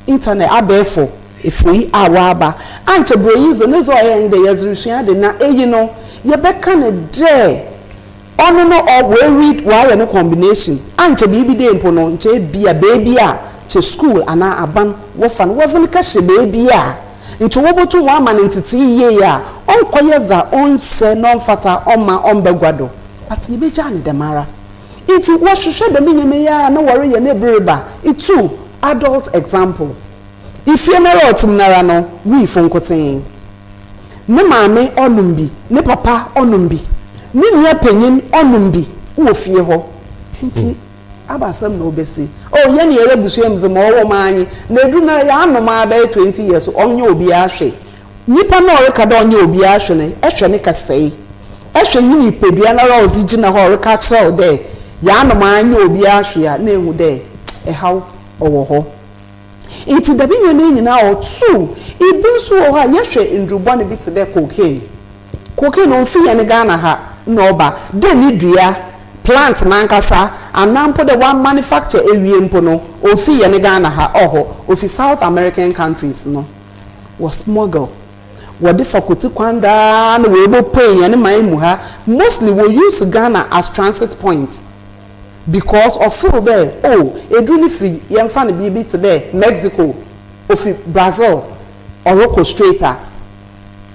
internet, abɛɛfo efir a wɔaba. Ankyɛ bronyi dze, ne dze ɔyɛe nye dɛ yɛdze rusua ade na eyi no yɛbɛka no dɛ Ɔno no ɔ oeread ɔayɛ no combination a nkyɛ biribi dei mpo no nkyɛ ebia beebi a kyɛ skuul anaa aban wɔfa no wɔdze no kɛhyɛ beebi a nkyɛ wobotum wɔama no ntsetsee yie a ɔnnkɔyɛ dza ɔnnsɛ na ɔmmfata ɔmma ɔmmba gua do but yebegyaa no dɛmara. Ntsi wɔhwehwɛ dɛm ndzɛmba yi ara na wɔreyɛ na ber reba. Itu adult example. Ifie noara a ɔtse mu noara no, wifo nkotsee. Ne maame ɔnom bi, ne papa ɔnom bi, ne nua panyin ɔnom bi wɔ fie hɔ. Ntsi abasɛm na obesi. Oh, hɛn yɛyɛ ebusua mu dze ma ɔwɔ mu ara nye, na edur noara yɛanom ara bɛyɛ 20 years, ɔnnyɛ obiara hwee. Nyimpa no a ɔreka dɛ ɔnnyɛ obiara hwee no, ehwɛ ne kasɛe, ehwɛ nye nyimpadua noara a ɔdze gyina hɔ a ɔreka akyerɛ wo dɛ yɛanom ara nnyɛ obiara hwee a, nna ehu dɛ haw ɔwɔ hɔ. Ntsi dɛm ndzɛmba yi nyina ɔtoo. Bi so wɔ hɔ a, yɛhwɛ ndur bɔn bi tse dɛ cocaine. Cocaine onnfi hɛn Ghana ha na ɔba, dɛ no dua, plant nankasa, anaa mpo dɛ wɔamanufacture ewie mpo no, onnfi hɛn Ghana ha, ɔhɔ, ofi South American countries no. Wɔ smuggle, wɔde fa kotsi kwan do ara na woebopue hɛn man mu ha. Mostly wɔ use Ghana as transit point because ɔfeel dɛ oh edur no firi yɛmfa no biribi tse dɛ Mexico, ofi Brazil ɔrokɔ straight a,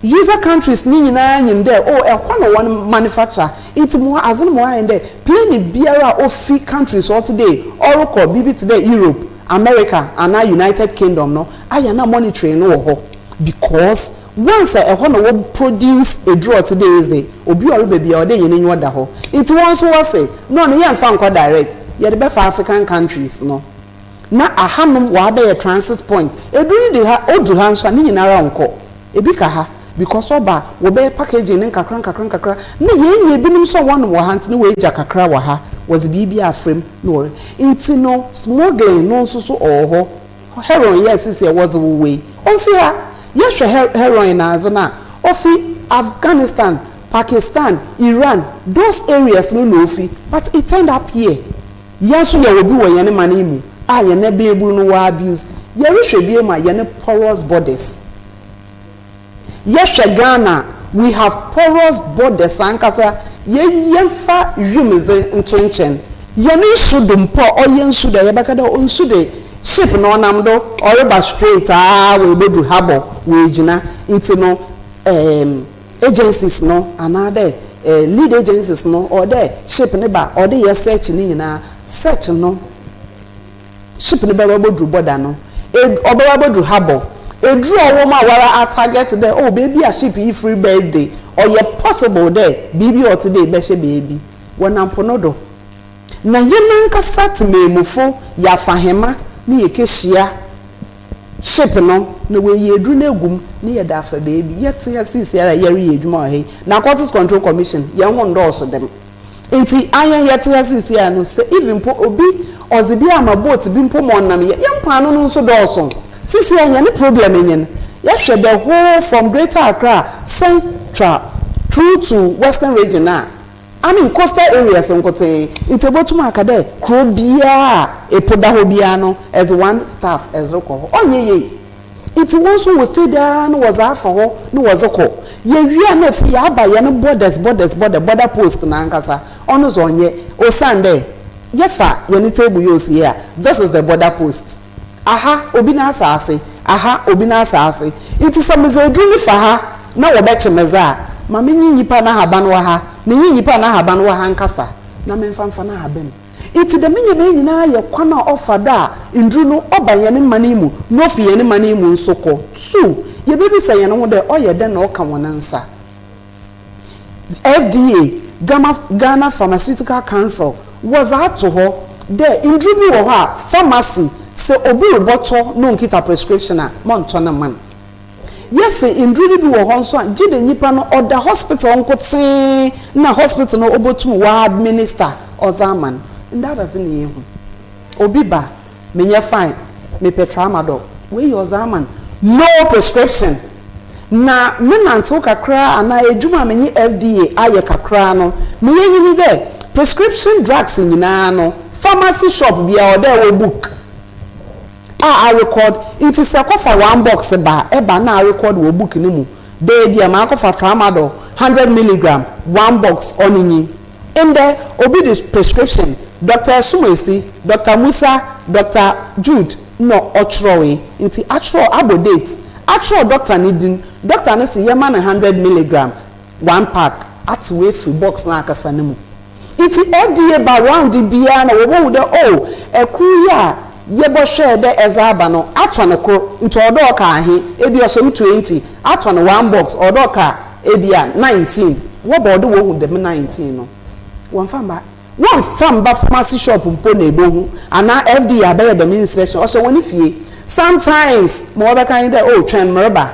user countries ne nyinara nyim dɛ oh ɛhɔ na wɔn manufacture ntsi mo adze no ma ɔayɛ dɛ plane biara a ofi countries a ɔtse dɛ ɔrokɔ biribi tse dɛ Europe, America anaa United Kingdom no ayɛ na monitoring no wɔ hɔ because once a ɛhɔ na wɔ produce eduru a ɔtse dɛ yi dze obi a ɔreba biara ɔwɔ dɛ hɛn enyiwa da hɔ ntsi hɔn so wɔse no no yɛmmfa nnkɔ direct yɛdze bɛfa African countries no na ahanom wɔabɛyɛ transit point eduru no de ha odur ha nso a ne nyinara nnkɔ ebi ka ha because ɔba a wɔbɛyɛ packaging no nkakra nkakra nkakra na yɛnya ebinom nso a wɔnom wɔ ha ntsi na woegya kakra wɔ ha wɔdze biribi afra mu na wɔre ntsi no smuggling no nso so ɔwɔ hɔ. Heroin yɛ sisi a wɔdze wowɔ yi, onnfi ha. Yɛhwɛ heroin adze no a, ofi Afghanistan, Pakistan, Iran, those areas no na ofi, but it turned up here. Hɛn so yɛwɔ bi wɔ hɛn man yi mu a hɛn mbaebun no wɔ abuse. Yɛrohwɛ bio mu a, hɛn porous borders. Yɛhwɛ Ghana a, we have porous borders ankasa, yɛ yɛmfa wim dze nto nkyɛn. Hɛn nsu do mpo a ɔyɛ nsu do a yɛbɛka dɛ nsu de ship na ɔnam do ɔreba straight aa oebodur harbour oegyina ntsi no erm agencies no anaa dɛ lead agencies no ɔwɔ dɛ ship no ba ɔwɔ dɛ yɛ search ne nyinaa search no ship no bɛba abodur border no, ed ɔbɛba abodur harbour. Edur a ɔwɔ mu a woara atarget dɛ oh beebi a ship yi fir ba yi de, ɔyɛ possible dɛ biribi a ɔtse dei bɛhyɛ beebi. Wɔnam po no do. Na hɛnankasa tsemanmufo yɛafa hɛmba na yekehyia ship no na woeyi edur no egu mu na yɛdze afa beebi. Yɛtse ha seseiara a yɛreyɛ edwuma wɔ ha yi, Narcotics Control Commission, hɛnho nndɔɔ so dɛm. Ntsi ahɛn yɛtse ha seseiara no, sɛ even mpo obi ɔdze bi ama boat bi mpo ma ɔnam yɛ yɛn mpoano no so dɔɔ sõ. Seseiara hɛn problem nye no, yɛhwɛ the whole from Greater Accra, Central through to Western Region a, I mean coastal areas nkotsee, ntsi ebotum aka dɛ kurow biara a epo da hɔ biara no edze one staff edze rokɔ hɔ. Ɔnnyɛ yie. Ntsi hɔn so wɔ stay daa na wɔdze afa hɔ na wɔdze kɔ. Yewie a na afei yɛaba hɛn borders borders border border post no ankasa, ɔno dze ɔnnyɛ osiandɛ yɛfa hɛn table yi osi yi a, this is the border post. Aha obi n'asaase, aha obi n'asaase. Ntsi sɛ medze edur no fa ha na wɔbɛkye me dze a, ma menye nyimpa n'ahaban wɔ ha, menye nyimpa n'ahaban wɔ ha nkasa na memfa mfa n'ahaban mu. Ntsi dɛm ndzɛmba yi nyina yɛ kwan a ɔfa do a ndur no ɔba hɛn man yi mu na ofi hɛn man yi mu so kɔ. So yebebisa hɛn ho dɛ ɔyɛ dɛn na ɔka hɔn nsa? FDA, Gama Ghana Pharmaceutical Council, wɔdze ato hɔ dɛ ndur bi wɔ hɔ a pharmacy sɛ obi robɔtɔ na onnkitsa prescription a, mɔnntɔ no mma no. Yɛse ndur no bi wɔ hɔ nso a gyedɛ nyimpa no ɔda hospital nkotsee na hospital no obotum ɔadminister ɔdze ama no. Ndɛ abadze na yehu. Obi ba, mennyɛ fine, mepɛ tramadol, oeyi ɔdze ama no, no prescription. Na me nantsew kakra anaa edwuma a menye FDA ayɛ kakra no, meyɛ nye nye dɛ prescription drugs nyina no, pharmacy shop biara ɔwɔ dɛ ewɔ book. A arekɔd, ntsi sɛ kɔfa one box ba a, ɛba na arekɔd wɔ book no mu dɛ ebia makɔfa tramadol hundred milligram one box ɔno nyi. Ndɛ obi de prescription, Doctor Asumasi, Doctor Musa, Doctor Jude na ɔkyerɛwee, ntsi akyerɛw abɔ date, akyerɛw doctor ne din, doctor no se yɛma no hundred milligram one pack, atsew efir box no a akɛfa no mu. Ntsi FDA ba round biara na wobohu dɛ oh kor yi a yɛbɔhwɛɛ dɛ edze aba no atɔ no kor ntsi ɔwɔ dɛ ɔka ahe, ebia ɔhyɛ mu 20, atɔ no one box ɔwɔ dɛ ɔka ebia 19, wɔba ɔwɔ dɛ wohu dɛm 19 no. Wɔmmfa mma wɔmmfa mmba pharmacy shop mpo na ebohu anaa FDA abɛyɛ dɛm inspection, ɔhyɛ hɔn fie. Sometimes ma wɔbɛka nye dɛ oh twɛn mereba.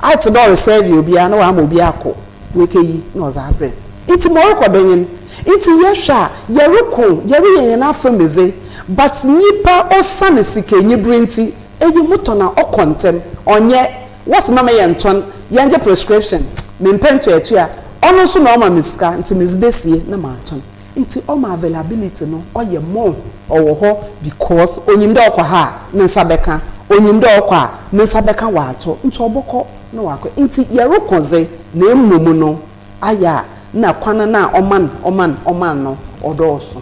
Ayɛ tse dɛ ɔreserve obiara na ɔama obi akɔ oekeyi na ɔdze abrɛ no. Ntsi ma ɔrokɔ do nye no. Ntsi yɛhwɛ a, yɛroko, yɛreyɛ hɛn afamu dze, but nyimpa osian sikanyiber ntsi, eyi motɔn a ɔkɔ ntsɛm, ɔnnyɛ, wɔse mma yɛnntɔn, yɛngye prescription, memmpɛ ntoatoa, ɔno so na ɔma me sika ntsi medze besie na matɔn. Ntsi ɔma availability no ɔyɛ more, ɔwɔ hɔ because onyim dɛ ɔkɔ ha a ne nsa bɛka, onyim dɛ ɔkɔ a ne nsa bɛka ɔatɔ, ntsi ɔbɔkɔ na ɔakɔ. Ntsi yɛrokɔ dze na mbom no ayɛ a nna kwan no a ɔman ɔman ɔman no ɔdɔɔ so.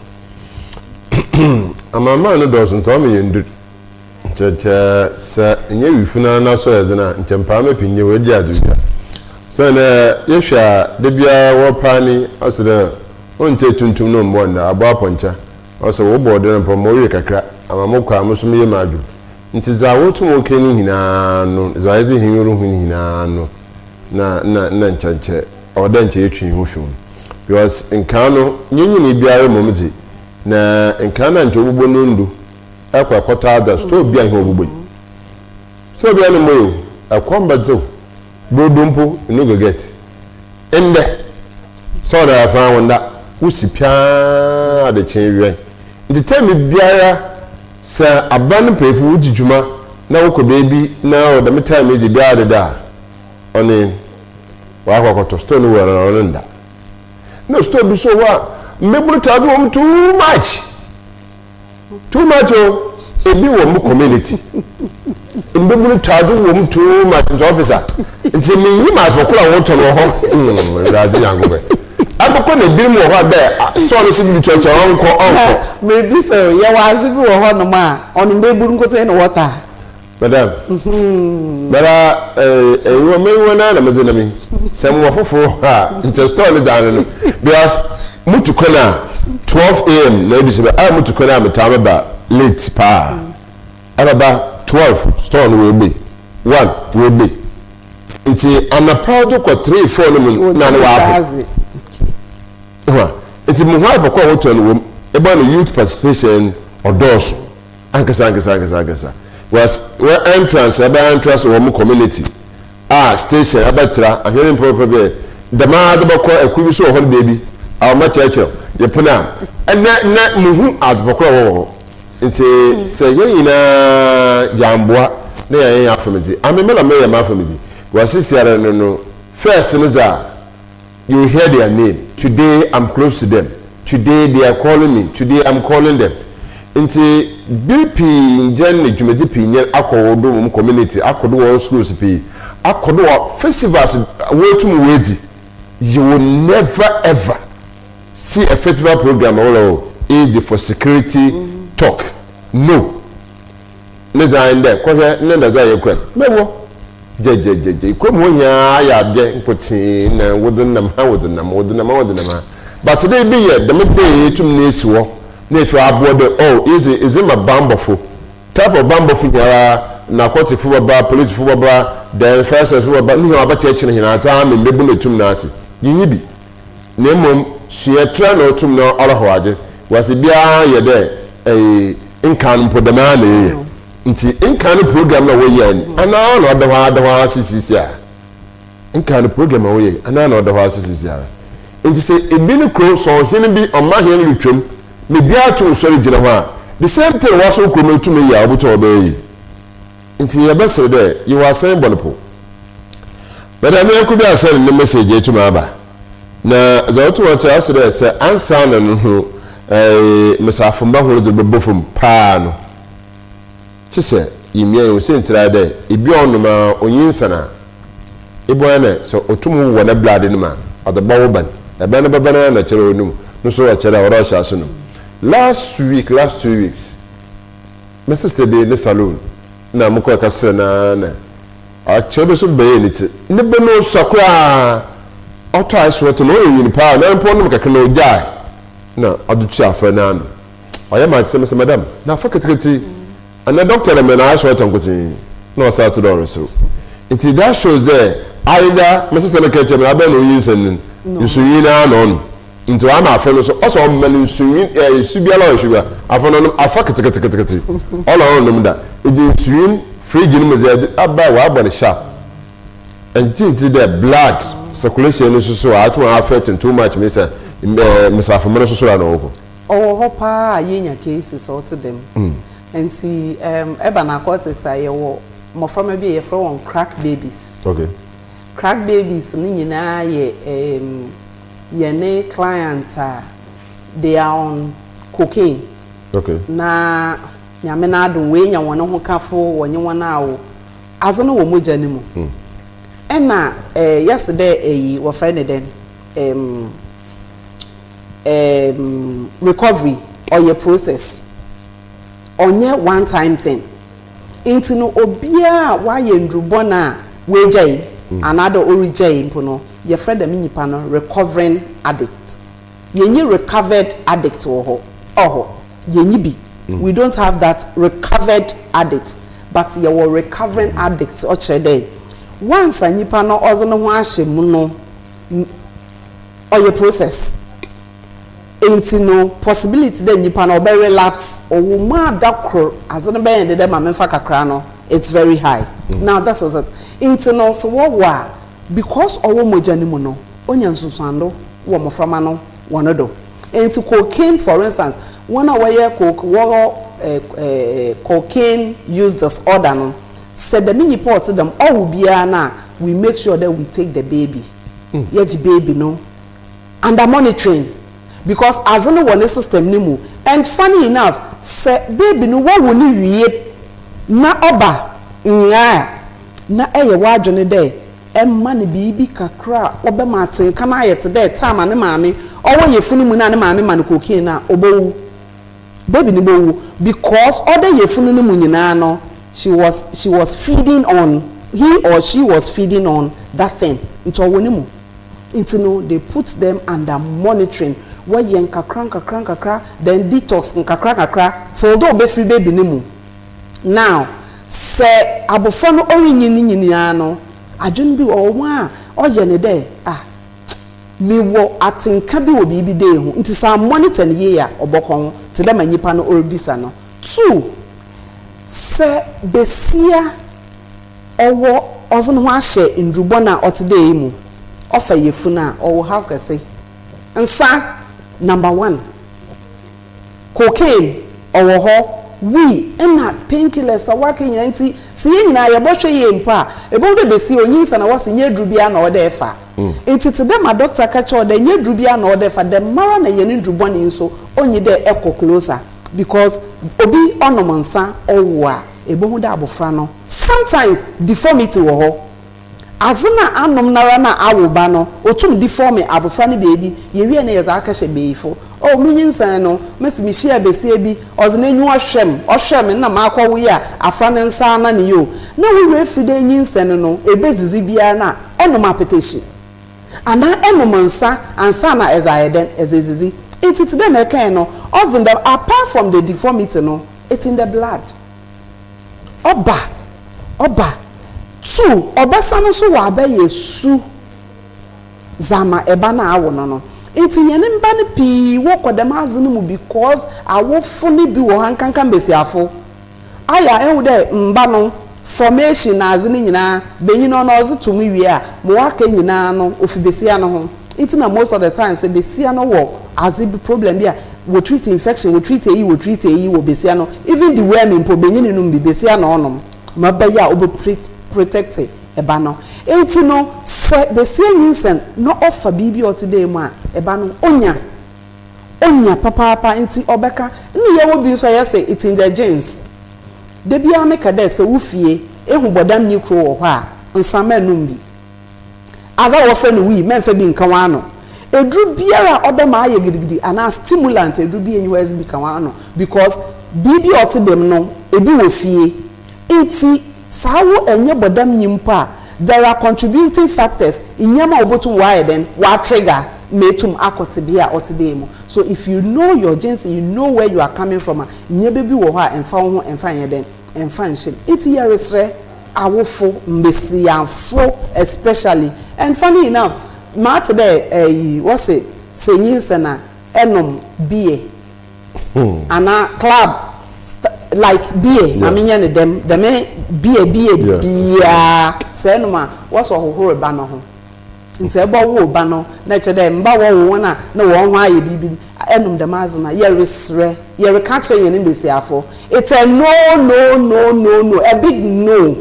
Amanaman no dɔɔso ntsi ɔma yenndur. Nkyɛ nkyɛ sɛ nnyɛ wifo no ara n'asɔyɛdze no a, nkyɛ mpaama pii nnyɛ hɔ edzi adze wia. Osiandɛ yɛhwɛ a, da biara wɔrepaa no yi, ɔsɛ dɛ ɔnntse etuntum no mmbɔ nda, abɔ apɔnkya. Ɔsɛ wɔbɔ ɔdan mpo a, ma ɔwe kakra, ama mokɔ a, mo so meyɛ m'adwen. Ntsi dza wotum wɔkɛ no nyina no, dza yɛdze hɛn enyiwa ruhu no nyina no, na nna nna nkyɛ nkyɛ ɔwɔ dɛ nkyɛ yɛtwe hɛnho fi ho. Because nkaa no, nnyɛ nyinii biara mbom dze, na nkaa no a nkyɛ wɔbɔbɔ no ndu ɛkɔ ɛkɔtɔ adze store bi a ihe ɔbobɔ yi store bi a no mmɔ yi o ɛkɔm bɛdze wo brodo mpo you no go get ndɛ sɛ ɔda afa wo nda wosi piaa adekyee wɛn nti tɛm biara sɛ aban no mpanyinfo wodzi dwuma na wokɔ beebi na wɔ dɛm time yi dze biara deda a ɔne wakɔ akɔtɔ store no wura no ɔno nda na store bi so wɔ hɔ a mmabunu taa do wɔn too much. Too much o, ebi wɔ mo community. Mbabunu taa do wɔ mu too much nti officer. Nti minyim adze kor a wɔtɔn wɔ hɔ. Hmm, Ewuradze Nyankopɔn. Abɔkɔ na ebinom wɔ hɔ a dɛ sɔɔ no si bi kyerɛkyerɛ ɔnkɔ ɔnkɔ. Merebisa o, yɛwɔ adze bi wɔ hɔnom a ɔno mbabun nkotsee na wɔtɔ a? Madam, mara enyiwa m'enyiwa no ara na medze nam yi. Sɛ mowɔ fofor a, nkyɛ store no dze ano no. Because mutu kwan a, 12 am na edu sɛ a mutu kwan a metaa meba late paa. Ɛbɛba 12 store no woebue, 1 woebue. Ntsi anapa dze kɔ 3, 4 no mu no na no wɔapo. Ehu a? Ntsi muhu adze kor a wɔtɔn wɔ mu, ebɔn no youth participation ɔdɔɔ so. Ankasa ankasa ankasa ankasa was wɔ entrance ɛbɛ entrance wɔ mo community a station ɛbɛ tra ahwɛne mpɔpɔ bɛ dɛm ara de bɛkɔ ɛkuru bi so wɔ hɔ no baabi a wɔn akyerɛkyerɛ yɛ pono a ɛnɛ nɛ mo hu adepɔkorɔ wɔ wɔ hɔ nti sɛ yɛn nyinaa yɛamboa na yɛayɛ yɛn afɔmdzi ame mɛ na mɛyɛ m'afɔmdzi wɔ sisi ara no no first no dza You hear their name, today I'm close to them, today they are calling me, today I'm calling them. Ntsi ber pii ngyɛn na dwumadzi pii nyɛn akɔ wɔ do wɔ mo community, akɔ do wɔ schools pii, akɔ do wɔ festivals woetum woedzi. You will never ever see a festival program a wɔlɔ o edzi for security talk. No. Ne dza nye dɛ, kɔhwɛ ndɛ ndadze a yɛkura yi, mɛwɔ gyɛgyɛgyɛgyɛ, kurom hɔ nyinaa ayɛ abɛ nkotsee na wɔdze nam ha, wɔdze nam, wɔdze nam ha, wɔdze nam ha. But dɛ bi yɛ dɛm bɛ yi etum na esi hɔ na efi aboa dɛ oh edze edze ma bambɔfo, type of bambɔfo nyinara, narcotic fo bɛba, police fo bɛba, then fire service fo bɛba, ne nyinaa wɔabɛkyerɛkyerɛ hɛn adze ama mbabun etum na atse. Yennyi bi. Na mbom sua tra na otum na ɔrohow adze. Wiadze biara yɛ dɛ ɛɛ nkan no mpo dɛm ara na yɛyɛ. Ntsi nkan no program na wɔyɛe no ana ara na ɔda hɔ ara da hɔ ara seseiara. Nkan no program a wɔyɛe ana ara na ɔda hɔ ara seseiara. Ntsi sɛ bi no kurow sɛ ɔhen bi ɔmahen rutwa mu na biara tum soɛr gyina hɔ a, the same thing wɔaso kurow no tum yɛ a obotum ɔbɛyɛ yie. Ntsi yɛbɛserɛ dɛ yehu asɛn bɔ no po. Bɛdɛ me nyɛnko bi asɛn ne message etum aba, na dza otum ɔkyerɛ ɔse dɛ sɛ ansaana no ho mesafomba hɔn dze bɔbɔ famu paa no, kyesɛ yemia hɛn siantsir ara dɛ bi a ɔnom a onyinsan a, ebɔn na sɛ otum wo wɔ ne blood no mu a, ɔdze bɔwo ban. Ebɛn no bɛba no ara na kyerɛ onum no so ɔkyerɛ dɛ ɔwɔ dɛ ɔhyɛ ase nom. Last week, last 2 weeks, me sister bi ne saloon na mokɔe kɛserɛ no ara na akyerɛ bi so bɛyɛɛ ne tsir. Ne ba no osua koraa, ɔtɔ ice water na ɔyɛ nwin paa na mpo ɔnom kakra na ogyae. na ɔdze tua afɛr no ano. Ɔyɛ me atsesɛm sɛ madam, na afɛr ketseketse ana doctor na mbrɛ n'aso ɔtɔ nkotsee na ɔstart dɛ ɔreserew. Ntsi that shows dɛ either me sesa no kɛkyerɛ me no aber na onyinsen no nsunwin ara na ɔnom ntsi ɔama afɛr no so ɔsɛ ɔma no nsunwin ɛɛ su biara ɔyɛ su biara afɛr no ɔnom afɛr ketseketseketse ɔna ɔnnom da edze nsunwin fridge no mu dze ɛdze aba a ɔabɔ no sharp. Nkyɛ ntsi dɛ blood circulation no so so a atum affect no too much mesa mesafo no so so a na ɔwɔ hɔ. Ɔwɔ hɔ paa a yenya cases a ɔtse dɛm. Ntsi ɛba narcotics a yɛwɔ mboframba bi a yɛfrɛ hɔn crack babies. Okay. Crack babies no nyinaa yɛ hɛn client a they are on cocaine. Okay. Na Nyame n'adom woenya hɔn ho kafo wɔnye hɔn awo. Adze no wɔ mogya no mu. Nna yɛse dɛ eyi wɔfrɛ no dɛn, erm recovery ɔyɛ process, ɔnnyɛ one time thing. Ntsi no obiara a ɔayɛ ndur bɔn a oegyae anaadɛ origyae mpo no, yɛfrɛ dɛm nyimpa no recovering addict. Yɛnyi recovered addict wɔ hɔ ɔhɔ yɛnyi bi we don't have that recovered addict but yɛwɔ recovering addict ɔkyerɛ dɛ once a nyimpa no ɔdze no ho ahyɛ mu no ɔyɛ process ntsi no possibility dɛ nyimpa no ɔbɛ relapse ɔwɔ mu a da kor adze no bɛyɛ dɛ dɛ ma memfa kakra no, it's very high. Now this is it, ntsi no sɛ wɔwɔ a because ɔwɔ mogya no mu no onya nsunsuando wɔ mboframba no hɔn do. Ntsi cocaine, for instance, hɔn a wɔyɛ coke wɔwɔ cocaine use disorder no, sɛ dɛm nyimpa a ɔtse dɛm ɔwo biara no a, we make sure that we take the baby, yɛgye baby no under monitoring because adze no wɔ ne system no mu. And funny enough, sɛ baby no wɔwo no wie na ɔba ngaa a na ɛyɛ w'adwene dɛ ɛma no biribi kakra a ɔbɛma atsenka no ayɛ tse dɛ time a ne maame ɔwɔ yafunu mu na ne maame ma no cocaine no a, ɔbɛwu. Baby no bɛwu because ɔda yafunu no mu nyinaa no she was feeding on, he or she was feeding on that thing, nti ɔwɔ ne mu. Nti no they put them under monitoring, wɔyɛ nkakra nkakra nkakra, then detox nkakra nkakra till dɛ ɔbɛfiri baby no mu. Now sɛ abɔfra no ɔrenyin ne nyinaa no, adwene bi wɔ wɔn a ɔyɛ ne dɛ ah, mewɔ atenka bi wɔ biribi dɛ ho, nti sɛ monitor no yie a ɔbɔkɔ ho te dɛ ma nyimpa no ɔrebisa no. Two, sɛ besia ɔwɔ ɔdze ne ho ahyɛ ndurubɔ no a ɔte dɛ yi mu, ɔfa yafunu a, ɔwɔ haw kɛse. Nsa number one, cocaine ɔwɔ hɔ, wee ɛna painkillers a waka nyinaa. Nti sɛ yɛn nyinaa yɛbɔhwɛ yie mpo a, ebi dɛ besia onyinsɛn na wɔsi nye duru biara na ɔdɛ ɛfa. Nti te dɛ ma doctor ka kyerɛ ɔdɛ nye duru biara na ɔdɛ ɛfa dɛ mara na yɛn nduru bɔne nso onyi dɛ ɛkɔ closer because obi ɔnom nsa ɔwo a, ebohu dɛ abɔfra no sometimes deformity wɔ hɔ. Adze na anom nara na awo ba no otum deform abɔfra no beebi. Yɛwie no yɛdze akɛhyɛ beeyifo oh, mi nyinsɛn no mesi mehyia besia bi ɔdze n'enyiwa hwɛ m ɔhwɛ me na maakɔwo yi a afra ne nsa ana ne yi o na wo werɛ firi dɛ nyinsɛn no ebedzidzi biara na ɛnom apetehyi anaa ɛnom nsa ansa na ɛdze ayɛ dɛn ɛdze edzidzi. Nti te dɛ ma ɛkae no, ɔdze dɛm apart from the deformity no, it's in the blood. Ɔba ɔba two, ɔbɛsa no nso wɔ abɛyɛ su zama ɛba no awo no. Nti yɛn mba no pii wɔkɔ dɛm adze no mu because awofo no bi wɔ ha nkanka mbesiafo ayɛ a ehu dɛ mba no formation na adze no nyinaa benyin no ɔdze to mu wie a ma waka nyinaa no ofi besia no ho. Nti na most of the time sɛ besia no wɔ adze bi problem bi a wɔ treat infection, wɔ treat eyi, wɔ treat eyi wɔ besia no, even the worm mpo benyin no bi besia na ɔnom ma bɛyɛ a ɔbɛ protect ɛba no. Nti no sɛ besia nyinsɛn na ɔfa biribi a ɔte dɛ mu a, ɛba no onya papaapa. Nti ɔbɛka ne yɛwɔ bi nso a yɛsɛ it's in the genes. Da biara meka dɛ sɛ wo fie ehu bɔdam nyi koro wɔ hɔ a, nsama num bi adze a wɔfrɛ no wii mɛmfa bi nka wɔn ano. Eduru biara a ɔbɛma ayɛ gidigidi anaa stimulant eduru bi enyi hɔ ɛdze bi ka wɔn ano because biribi a ɔte dɛm no ebi wɔ fie. Nti saa wo ɛnyɛ bɔdam nyi mpo a, there are contributing factors, nneɛma a wɔbɛtum wɔayɛ dɛn wɔatrigger. metum akɔ tsebea a ɔtse dɛm mu. So if you know your genes, you know where you are coming from a, ndzɛmba bi wɔ hɔ a mmfa woho mmfa nyɛ dɛn, mmfa nnhyɛ mu. Ntsi yɛreserɛ awofo, mbasiafo especially, and funny enough, matse dɛ ɛyi wɔse sɛ nyinsɛn a ɛnom beer anaa club like beer, maame nyɛ ne dɛm dɛm beer beer biaa sɛ ɛnom a wɔsɛ ɔhohoro ba no ho, nti ɛbɔ wo ba no na ɛkyɛ dɛ mba wɔwo wɔn a na wɔn ho ayɛ biribi ɛnom dɛm adze na yɛresrɛ, yɛreka kyerɛ yɛn mbesiafo, it's a no, no, no, no, no, a big no,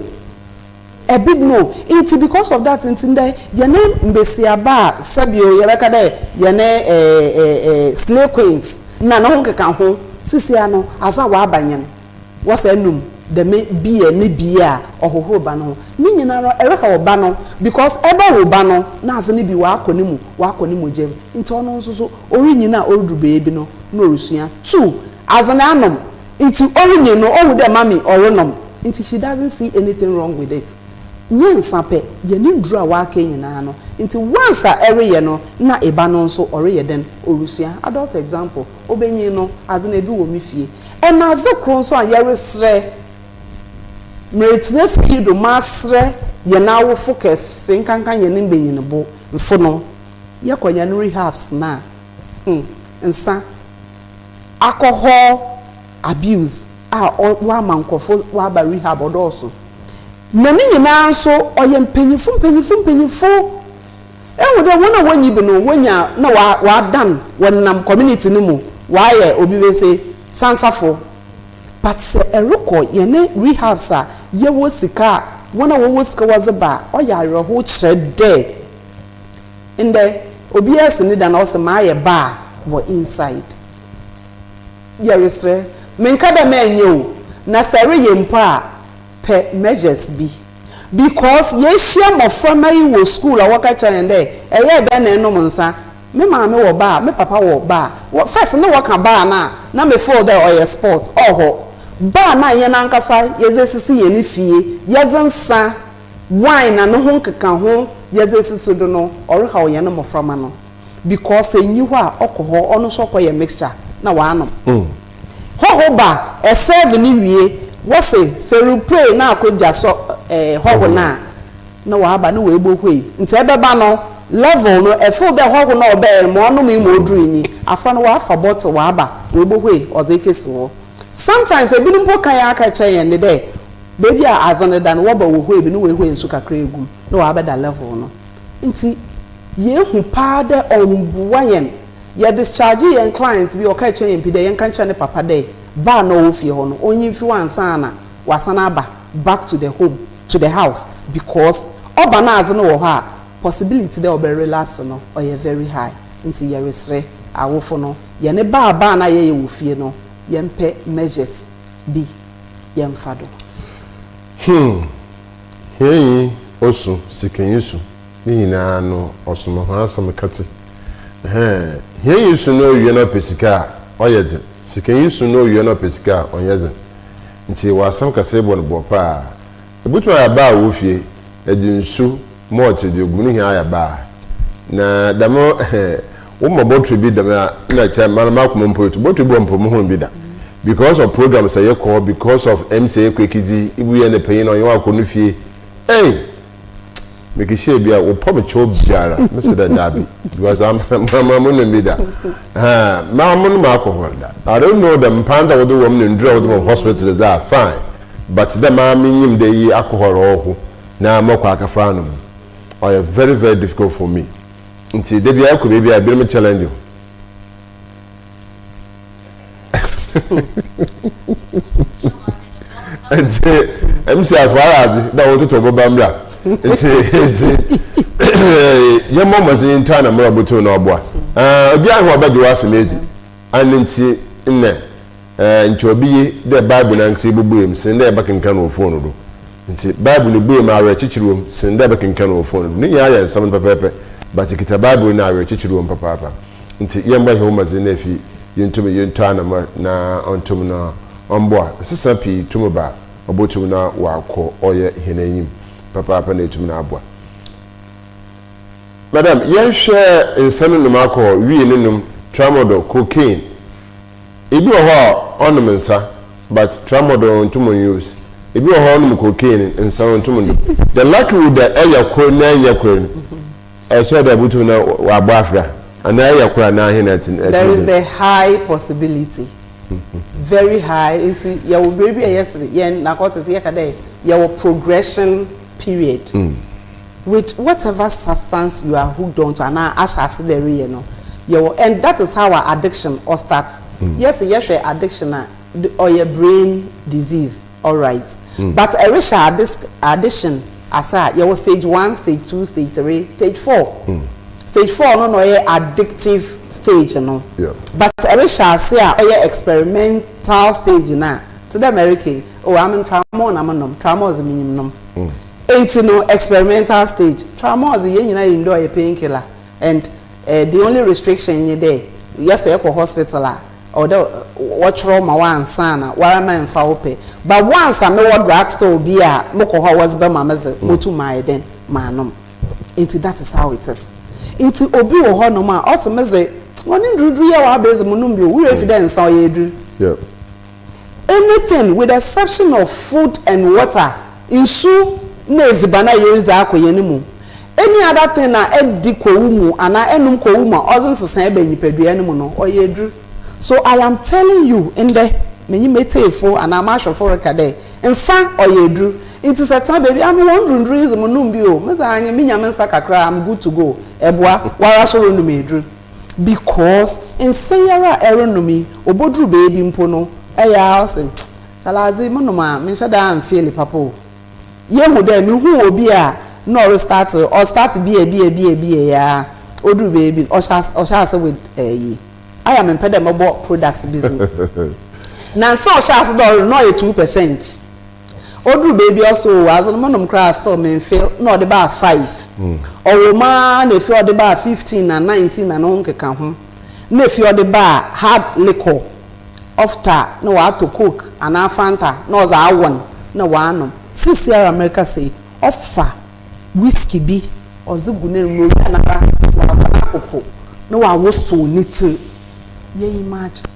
a big no. Nti because of that nti ndɛ yɛne mbesiaba a sɛbio yɛbɛka dɛ yɛne ɛɛ ɛɛ slay queens na ne ho keka ho sisi ano adze a waba nyɛn wɔsɛ ɛnum dɛm beer ne bie a ɔhohoro ba no ho ne nyinaa no ɛreha ɔba no, because ɛbɛ wo ba no na adze no bi wakɔ ne mu, wakɔ ne mogya mu, nti ɔno nso so ɔrenyin a ɔreduru beebi no na ɔresua two adze no anom, nti ɔrenyin no ɔhu dɛ mami ɔrenom, nti she doesn't see anything wrong with it. Nye nsa pɛ yɛne nduru a waka nyinaa no, nti once a ɛreyɛ no na eba no nso ɔreyɛ dɛn, ɔresua. Adult example, ɔbɛnyin no adze no ebi wɔ mi fie. Ɛna adze koro nso a yɛresrɛ mmeretena fie do masrɛ yɛn awofo kɛse nkanka yɛn mbɛnyinbo mfo no, yɛkɔ yɛn rehabs na nsa, alcohol abuse a wama nkɔfo waba rehab ɔdɔɔso, na ne nyinaa nso ɔyɛ mpanyinfo mpanyinfo mpanyinfo. Ehu dɛ wɔn a wɔnyi bi no wɔnya na wa wadan wɔnam community no mu wɔayɛ obi bɛ sansafo, but sɛ ɛrekɔ yɛne rehabs a yɛwɔ sika a wɔn a wɔwɔ sika wɔdze ba a, ɔyɛ awerɛho kyerɛ dɛ ndɛ obiara si ne da na ɔsɛ maa yɛ baa wɔ inside. Yɛresrɛ, menka dɛ mɛnyɛ o, na sɛ ɛreyɛ mpo a, pɛ measures bi, because yɛahyia mmɔframma yi wɔ school a wɔka kyerɛ yɛn dɛ ɛyɛ dɛn na ɛnom nsa, me maame wɔ bar, me papa wɔ bar. First ne wɔka bar na na me feel dɛ ɔyɛ sport ɔhɔ bar na yɛn ankasa yɛdze sisi yɛn fie, yɛdze nsa, wine na ne ho nkeka ho yɛdze sisi do no, ɔrehaw yɛn mmɔframma no, because enyi hɔ a ɔkɔ hɔ, ɔno nso ɔkɔyɛ mixture na wanom. Hɔho ba ɛsɛɛve ne wie, wɔse sɛ repray na akɔgya sɔ hɔho na na waba ne wɔebɔ hwei, nti ɛbɛba no level no ɛfeel dɛ hɔho na ɔbɛɛ ma ɔnom yi ma oduru nyi afa no wafa bottle waba wɔebɔ hwei ɔdze kesi hɔ. Sometimes ebinom mpo kan aka kyerɛ yɛn ne dɛ beebi a adze no da no, wɔba wɔ hwei bi ne wɔehwei nso kakra egum na wɔabɛda level no, nti yɛhu paa dɛ ɔmboa yɛn. Yɛ discharge yɛn client bi, ɔka kyerɛ yɛn pi dɛ yɛnka nkyerɛ ne papa dɛ bar na ɔwɔ fie hɔ no ɔnyi mfi hɔ ansa na wasan aba back to the home, to the house, because ɔba na adze no wɔ hɔ a, possibility dɛ ɔbɛ relapse no ɔyɛ very high. Nti yɛresrɛ awofo no, yɛne baa baa na yɛyɛ wɔ fie no, yɛmpɛ measures bi yɛmfa do. Hianyi osu, sikanyi su, ne nyinaa no ɔsono ho asɛm kate. Hianyi su no owie na ɔpɛ sika a, ɔyɛ dzen. Sikanyi su no owie na ɔpɛ sika a, ɔnyɛ dzen. Nti wɔ asɛm kɛse bɔ no bɔ paa. Ebotumi ayɛ baa wɔ fie, yɛde nsu malt de ogu ne hia ayɛ baa. Na dɛm woma bottle bi dɛm a na kyɛ mara makoma mpo etu bottle bi wɔ mpo muhu bi da. Because of programs a yɛkɔ, because of MC a yɛkɔ ekidzi, ibu yɛ ne panyin na ɔnye wakɔ no fie. Hey! Mekehyia bi a wɔpɔ me kyɛw biara mese dɛ daabi, because ama mo nom bi da, maa mo nom alcohol da. I don't know the mpans a wɔde wɔm ne nduru a wɔde wɔm hospital dze a, fine, but dɛ maa menyim dɛ yi alcohol ɔwɔ ho na mɔkɔ akɛfa anom, ɔyɛ very very difficult for me. Nti da biara kɔ beebi a ebinom challenge o, nti MC afo ayɛ adze dɛ wɔtotɔ bɔba mbra, nti yɛmmɔ mmɔdzen yɛntu anammerɛ a ɔbɛtum na ɔboa obi ahwɛ ɔbɛgye w'asɛm edzi ano. Nti nnɛ nkyɛ obi ye dɛ Bible no ankasa ebobue mu sen dɛ ebɛkenkan wɔ phone do. Nti Bible no ebue mu awerɛkyekyer wɔ mu sen dɛ ebɛkenkan wɔ phone do. Ne nyinaa yɛ nsɛm no pɛpɛɛpɛ, but ekitsa Bible no awerɛkyekyer wɔ mu papaapa. Nti yɛmbɔ hɛn mbɔdzen na efi yentum yɛntu anamɔr na ɔntum na ɔmboa nsesa pii tum ba a obotum na ɔakɔ ɔyɛ hɛn enyim papaapa na etum na aboa. Madam, yɛnhwɛ nsa no nom alcohol, wii no nom, tramadol, cocaine. Ebi wɔ hɔ a ɔnom nsa but tramadol onntum nnuse. Ebi wɔ hɔ a ɔnom cocaine, nsa onntum nnom. The likelihood dɛ ɛyɛ kor na ɛnnyɛ kor no, ɛkyerɛ dɛ botum na ɔabɔ afora anaa ɛyɛ kor anaa ahen na ɛtse. There is the high possibility, very high, ntsi yɛwɔ ber bi a yɛse yɛn narcotics yɛka dɛ yɛwɔ progression period. With whatever substance you are hooked on to anaa ahyɛ ase dɛ ereyɛ no, yɛwɔ and that is how our addiction ɔ start. Yɛse yɛhwɛ addiction a, ɔyɛ brain disease alright, but ɛrehyɛ addiction ase a, yɛwɔ stage one, stage two, stage three, stage four. Stage four no na ɔyɛ addictive stage no. But ɛrehyɛ ase a ɔyɛ experimental stage no a, tse dɛ Mary oh, ame tramol na menom, tramol dze minyim nom. Enti no experimental stage, tramol dze yɛn nyinaa yim dɛ ɔyɛ pain killer and the only restriction nye dɛ yɛsɛ ɛkɔ hospital a ɔwɔ dɛ wɔkyerɛw ma wo ansa na woara ma mfa wo pɛ. But once a mewɔ drug store bi a mokɔ hɔ a wɔdze bɛma me dze, motum ayɛ dɛn maanom. Nti that is how it is. Nti obi wɔ hɔnom a ɔse me dze wɔne nduruduru yɛ wɔ abɛɛdze mu nom bi o, wura fi dɛ nsa ɔyɛ edur. Anything with the exception of food and water, nsu na edziban a yɛredzi akɔ hɛn mu. Any other thing a ɛdi kɔ wo mu anaa ɛnum kɔ wo mu a ɔdze nsesa ɛba nipadua no mu no, ɔyɛ edur. So I am telling you ndɛ, menye m'etiefo anaa m'ahwɛfo reka dɛ nsa ɔyɛ edur. Nti sɛ tena beebi a mewɔ ndurunduru yi dze mo nom bi o, medze anye menya me nsa kakra, I'm good to go. Ɛboa, wara so renom edur. Because nsa yi ara a ɛrenom yi, oboduru beebi mpo no, ɛyɛ a ɔse, kyale adze monom a menhyɛ da amfeel papa o. Yehu dɛ mehu obi a na ɔrestart, ɔstart beer beer beer beer ya, oduru beebi ɔhyɛ ase with ɛyi. Ayɛ a mempɛ dɛ mɛbɔ product bi dzin. Na nsa ɔhyɛ ase dɛ ɔrenom na ɔyɛ 2%. Oduru beebi ɔso o, adze no monom koraa still memfeel, na ɔde baa 5. Ɔwɔ mu ara na efi ɔde baa 15 na 19 na ne ho nkeka ho. Na efi ɔde baa hard liquor, ɔfta na watɔ Coke anaa Fanta na ɔdze awɔn na wanom. Seeseiara merekasa yi, ɔfa whisky bi ɔdze gu n'anum na owia n'ara ɔabɔ n'akoko na ɔawosow ne tsir. Yɛ imagine.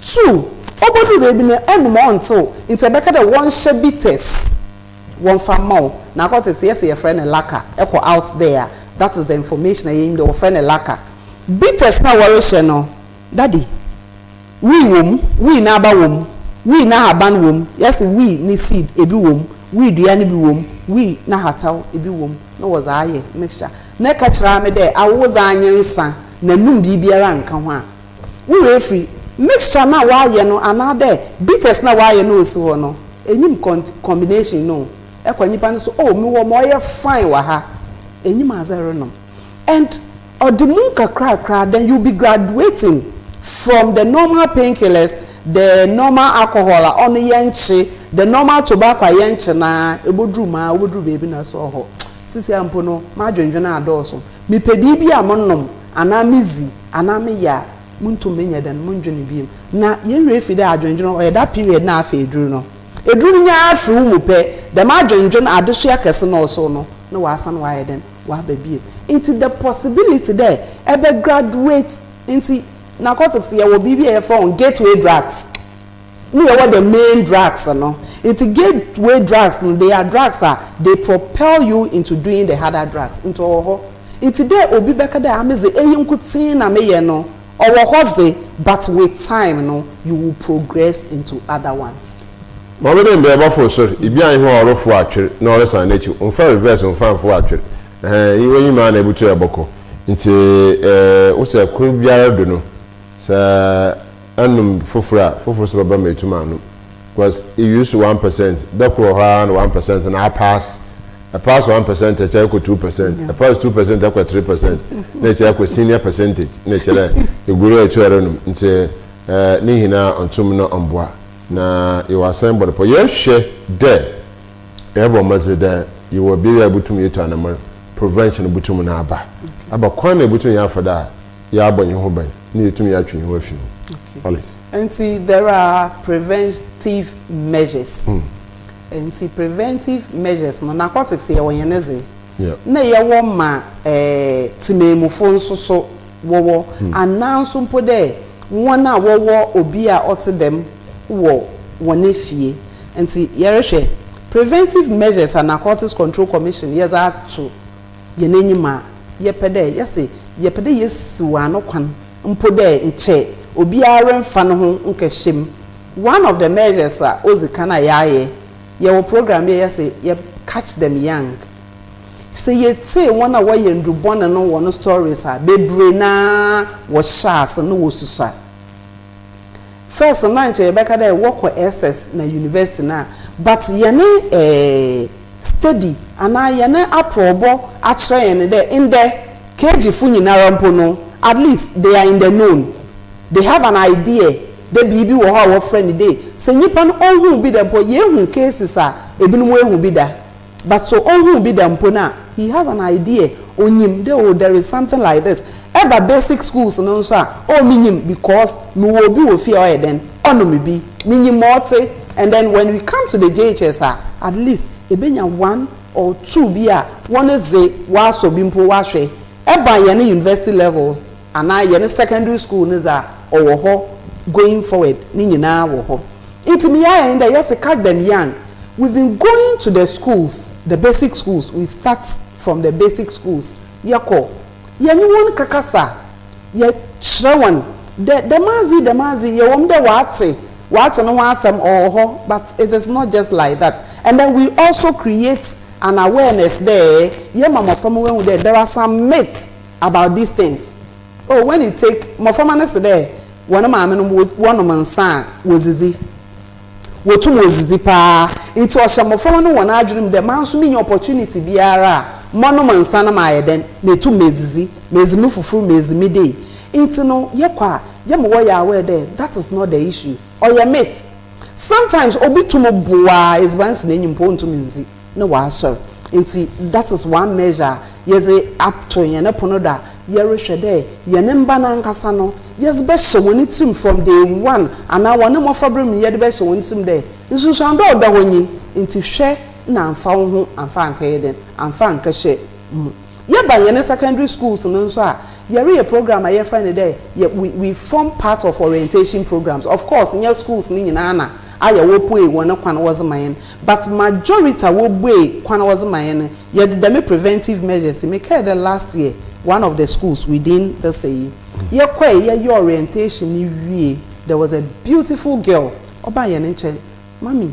Two, obodur beebi no ɛnom ɔnntsew ntsi ɛbɛka dɛ wɔnhyɛ bitters wɔmfa mma wo. Narcotics yɛse yɛfrɛ no lacquer, ɛkɔ out there a that is the information a yɛnyim dɛ wɔfrɛ no lacquer. Bitters no a wɔrehyɛ no, daddy, wii wɔ mu, wii n'aba wɔ mu, wii n'ahaban wɔ mu, yɛse wii ne seed ebi wɔ mu, wii dua no bi wɔ mu, wii n'ahataw ebi wɔ mu na wɔdze ayɛ mixture. Na ɛka kyerɛ me dɛ awo dze anye nsa na num biribiara nnka ho a, wo werɛ firi mixture no a wɔayɛ no anaadɛ bitters no a wɔayɛ no osi hɔ no, enyim combination no ɛkɔ nyimpa no so, oh, mewɔ ma ɔyɛ fine wɔ ha, enyim adze renom. And ɔde mu nkakrakra, then you be graduating from the normal painkillers, the normal alcohol a ɔno yɛnkye, the normal tobacco a yɛnkye na eboduru mu a wobɛduru beebi na so hɔ. Sisi a mpo no, m'adwendwene adɔɔso. Mepɛ biribi a monom anaa medzi anaa meyɛ a muntum menyɛ dɛn mondwene bio. Na yɛn werɛ fi dɛ adwendwene ɔyɛ that period na afei eduru no. Eduru no nyaa afiri wo mu pɛ, dɛm adwendwene adesoa kɛse na ɔso no na wasan wayɛ dɛn waba bio. Nti the possibility dɛ ɛbɛ graduate nti narcotics yɛwɔ biribi a yɛfrɛ wɔn gateway drugs. Ne yɛwɔ the main drugs no. Nti gateway drugs no, they are drugs a they propel you into doing the harder drugs. Nti ɔwɔ hɔ. Nti dɛ obi bɛka dɛ ame dze eyi nkotsee na meyɛ no, ɔwɔ hɔ dze, but with time no, you will progress into other ones. Ma ɔbɛdɛ mbɛ ɛbɔfo sor, ibi annyɛ hɔ a ɔrofow atwer na ɔresan n'ekyir, ɔmmfa reverse ɔmmfa mmfow atwer, ɛhɛn, iyi w'enyim ara na ebutu ɛbɔkɔ. Ntsi eh, wo sɛ kor biara do no, sɛ ɛnom fofor a, fofor so bɛba ma etum anom. Because e use 1%, da kor wɔ hɔ ara na 1% no apass. Ɛpass 1% ɛkyɛ ɛkɔ 2%, ɛpass 2% ɛkɔ 3%, na ɛkyɛ ɛkɔ senior percentage, na ɛkyɛ dɛ egor a etu ɛrenom. Ntsi eh, ne nyinaa ɔnntum na ɔmmboa. Na yɛwɔ asɛm bɔ no pɔ. Yɛhwɛ dɛ yɛbɔ mbɔdzen dɛ yɛwɔ beebi a yebotum yetu anamɔn, prevention botum na aba. Aba kwan na yebotum yɛafa do a yɛabɔ hɛn ho ban na yetum yɛatwe hɛn ho afi ho. Alice. Nti there are preventive measures. Nti preventive measures no, narcotics yɛwɔ hɛn dze. Na yɛwɔ ma tsemanmufo nso so wɔwɔ, anaa nso mpo dɛ hɔn a wɔwɔ obi a ɔtse dɛm wɔ hɔn efie. Ntsi yɛrohwɛ preventive measures a Narcotics Control Commission yɛdze ato hɛn enyim a, yɛpɛ dɛ yɛse yɛpɛ dɛ yesiw ano kwan mpo dɛ nkyɛ obiara remmfa noho nnkɛhyɛ mu. One of the measures a odzi kan a yɛayɛ, yɛwɔ program bi a yɛse yɛ catch them young. Sɛ yetsie hɔn a wɔyɛ ndubɔn no hɔn stories a, beberee no ara wɔhyɛ ase no wosusuar. First no na nkyɛ yɛbɛka dɛ wɔkɔ SS na university no a, but hɛn eh study anaa hɛn aprɔwbɔ akyerɛ hɛn dɛ ndɛ KG fo nyinara mpo no, at least they are in the known. They have an idea dɛ biribi wɔ hɔ a wɔfrɛ no dei. Sɛ nyimpa no onnhun bi da mpo, yehu cases a binom woehu bi da, but sɛ onnhun bi da mpo no a, he has an idea, onyim dɛ oh there is something like this. Ɛba basic schools no nso a, oh minyim because mowɔ obi wɔ fie a ɔyɛ dɛn, ɔnom bi, minyim ma ɔtse. And then when we come to the JHS a, at least ebenya one or two bi a hɔn dze wɔasɔ bi mpo wɔahwɛ. Ɛba hɛn university levels anaa hɛn secondary school no dze a, ɔwɔ hɔ going forward ne nyinaa wɔ hɔ. Ntsi meyɛ ayɛ nye dɛ yɛse catch them young. We've been going to the schools, the basic schools, we start from the basic schools, yɛkɔ, yɛnye hɔn kakasa, yɛkyerɛ hɔn dɛ dɛm adze yi dɛm adze yi, yɛwɔ mu dɛ wɔatse, wɔatse no ho asɛm ɔwɔ hɔ but it is not just like that. And then we also create an awareness dɛ yɛma mboframba woehu dɛ there are some myth about these things. Oh when you take, mboframba no se dɛ hɔn maame no wɔnom nsa a wodzidzi, wotum wodzidzi paa, ntsi ɔhyɛ mboframba no hɔn adwen mu dɛ manso minya opportunity biara a mɔnom nsa na mayɛ dɛn, metum medzidzi, medzi me fufu, medzi me dei. Ntsi no yɛkɔ a yɛma wɔyɛ aware dɛ that is not the issue, ɔyɛ myth. Sometimes obi tum boa a edziban si n'enyim mpo onntum nndzi na ɔasoɛr. Ntsi that is one measure a yɛdze ato hɛn pon do a yɛrohwɛ dɛ hɛn mba no ankasa no yɛdze bɛhyɛ hɔn tsirmu from day one anaa hɔn mbofraber mu yɛdze bɛhyɛ hɔn tsirmu dɛ nsunsuando a ɔda hɔ nye ntsi hwɛ na ammfa woho ammfa annkɛyɛ dɛn ammfa annkɛhyɛ mu. Yɛba hɛn secondary schools no nso a, yɛreyɛ program a yɛfrɛ no dɛ yɛ we we form part of orientation programs. Of course nnyɛ schools no nyinaa na ayɛ wopuei hɔn kwan wɔdze ma hɛn but majority a wobuei kwan wɔdze ma hɛn no yɛdze dɛm preventive measures yi. Mekɛɛ dɛ last year one of the schools within this eyi yɛkɔe yɛyɛ orientation no wie there was a beautiful girl ɔbaa hɛn nkyɛn, Mummy,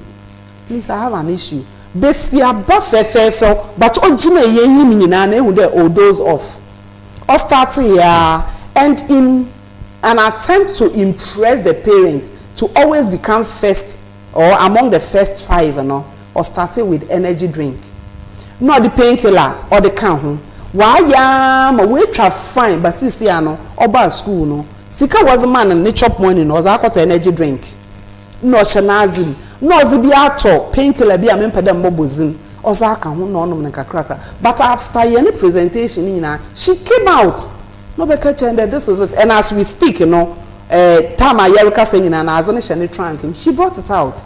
please I have an issue. Basiaba fɛfɛɛfɛw but ogyina hɛn enyim nyinaa na ehu dɛ o doze off. Ɔstartee ara and in an attempt to impress the parents to always become first or among the first five no, ɔstartee with energy drink na ɔde pain killer ɔde ka ho. Ɔayɛ ara ma oetwa fine but sesei ara no ɔbaa school no sika a wɔdze maa no ne chop money no ɔdze akɔtɔ energy drink. Nna ɔhyɛ n'adze mu, nna ɔdze bi atɔ pain killer bi a memmpɛ dɛ mobɔbɔ dzin, ɔdze aka ho na ɔnom no nkakrakra. But after hɛn presentation ne nyina, she came out na ɔbɛka kyerɛ hɛn dɛ this is it and as we speak no, eh, time a yɛrekasa nyina no adze no hyɛ ne trunk mu, she brought it out.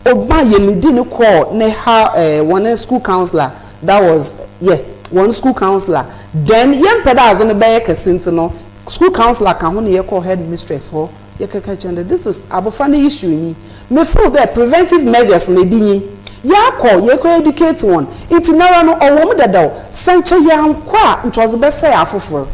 Ɔmaa yɛlidi no kɔɔ ne ha eh, hɔn school counsellor, that was, yeah, hɔn school counsellor. Then yɛmmpɛ dɛ adze no bɛyɛ kɛse ntsi no, school counsellor ka ho na yɛkɔɔ headmistress hɔ. Yɛkɛkɛ kyerɛ no dɛ this is abofra ne issue nyi. Me feel dɛ preventive measures no ebi nye yɛakɔ yɛkɔ educate hɔn ntsi noara no ɔwɔ mu dadaw sɛ nkyɛ yɛannkɔ a nkyɛ ɔdze bɛsɛɛ afofor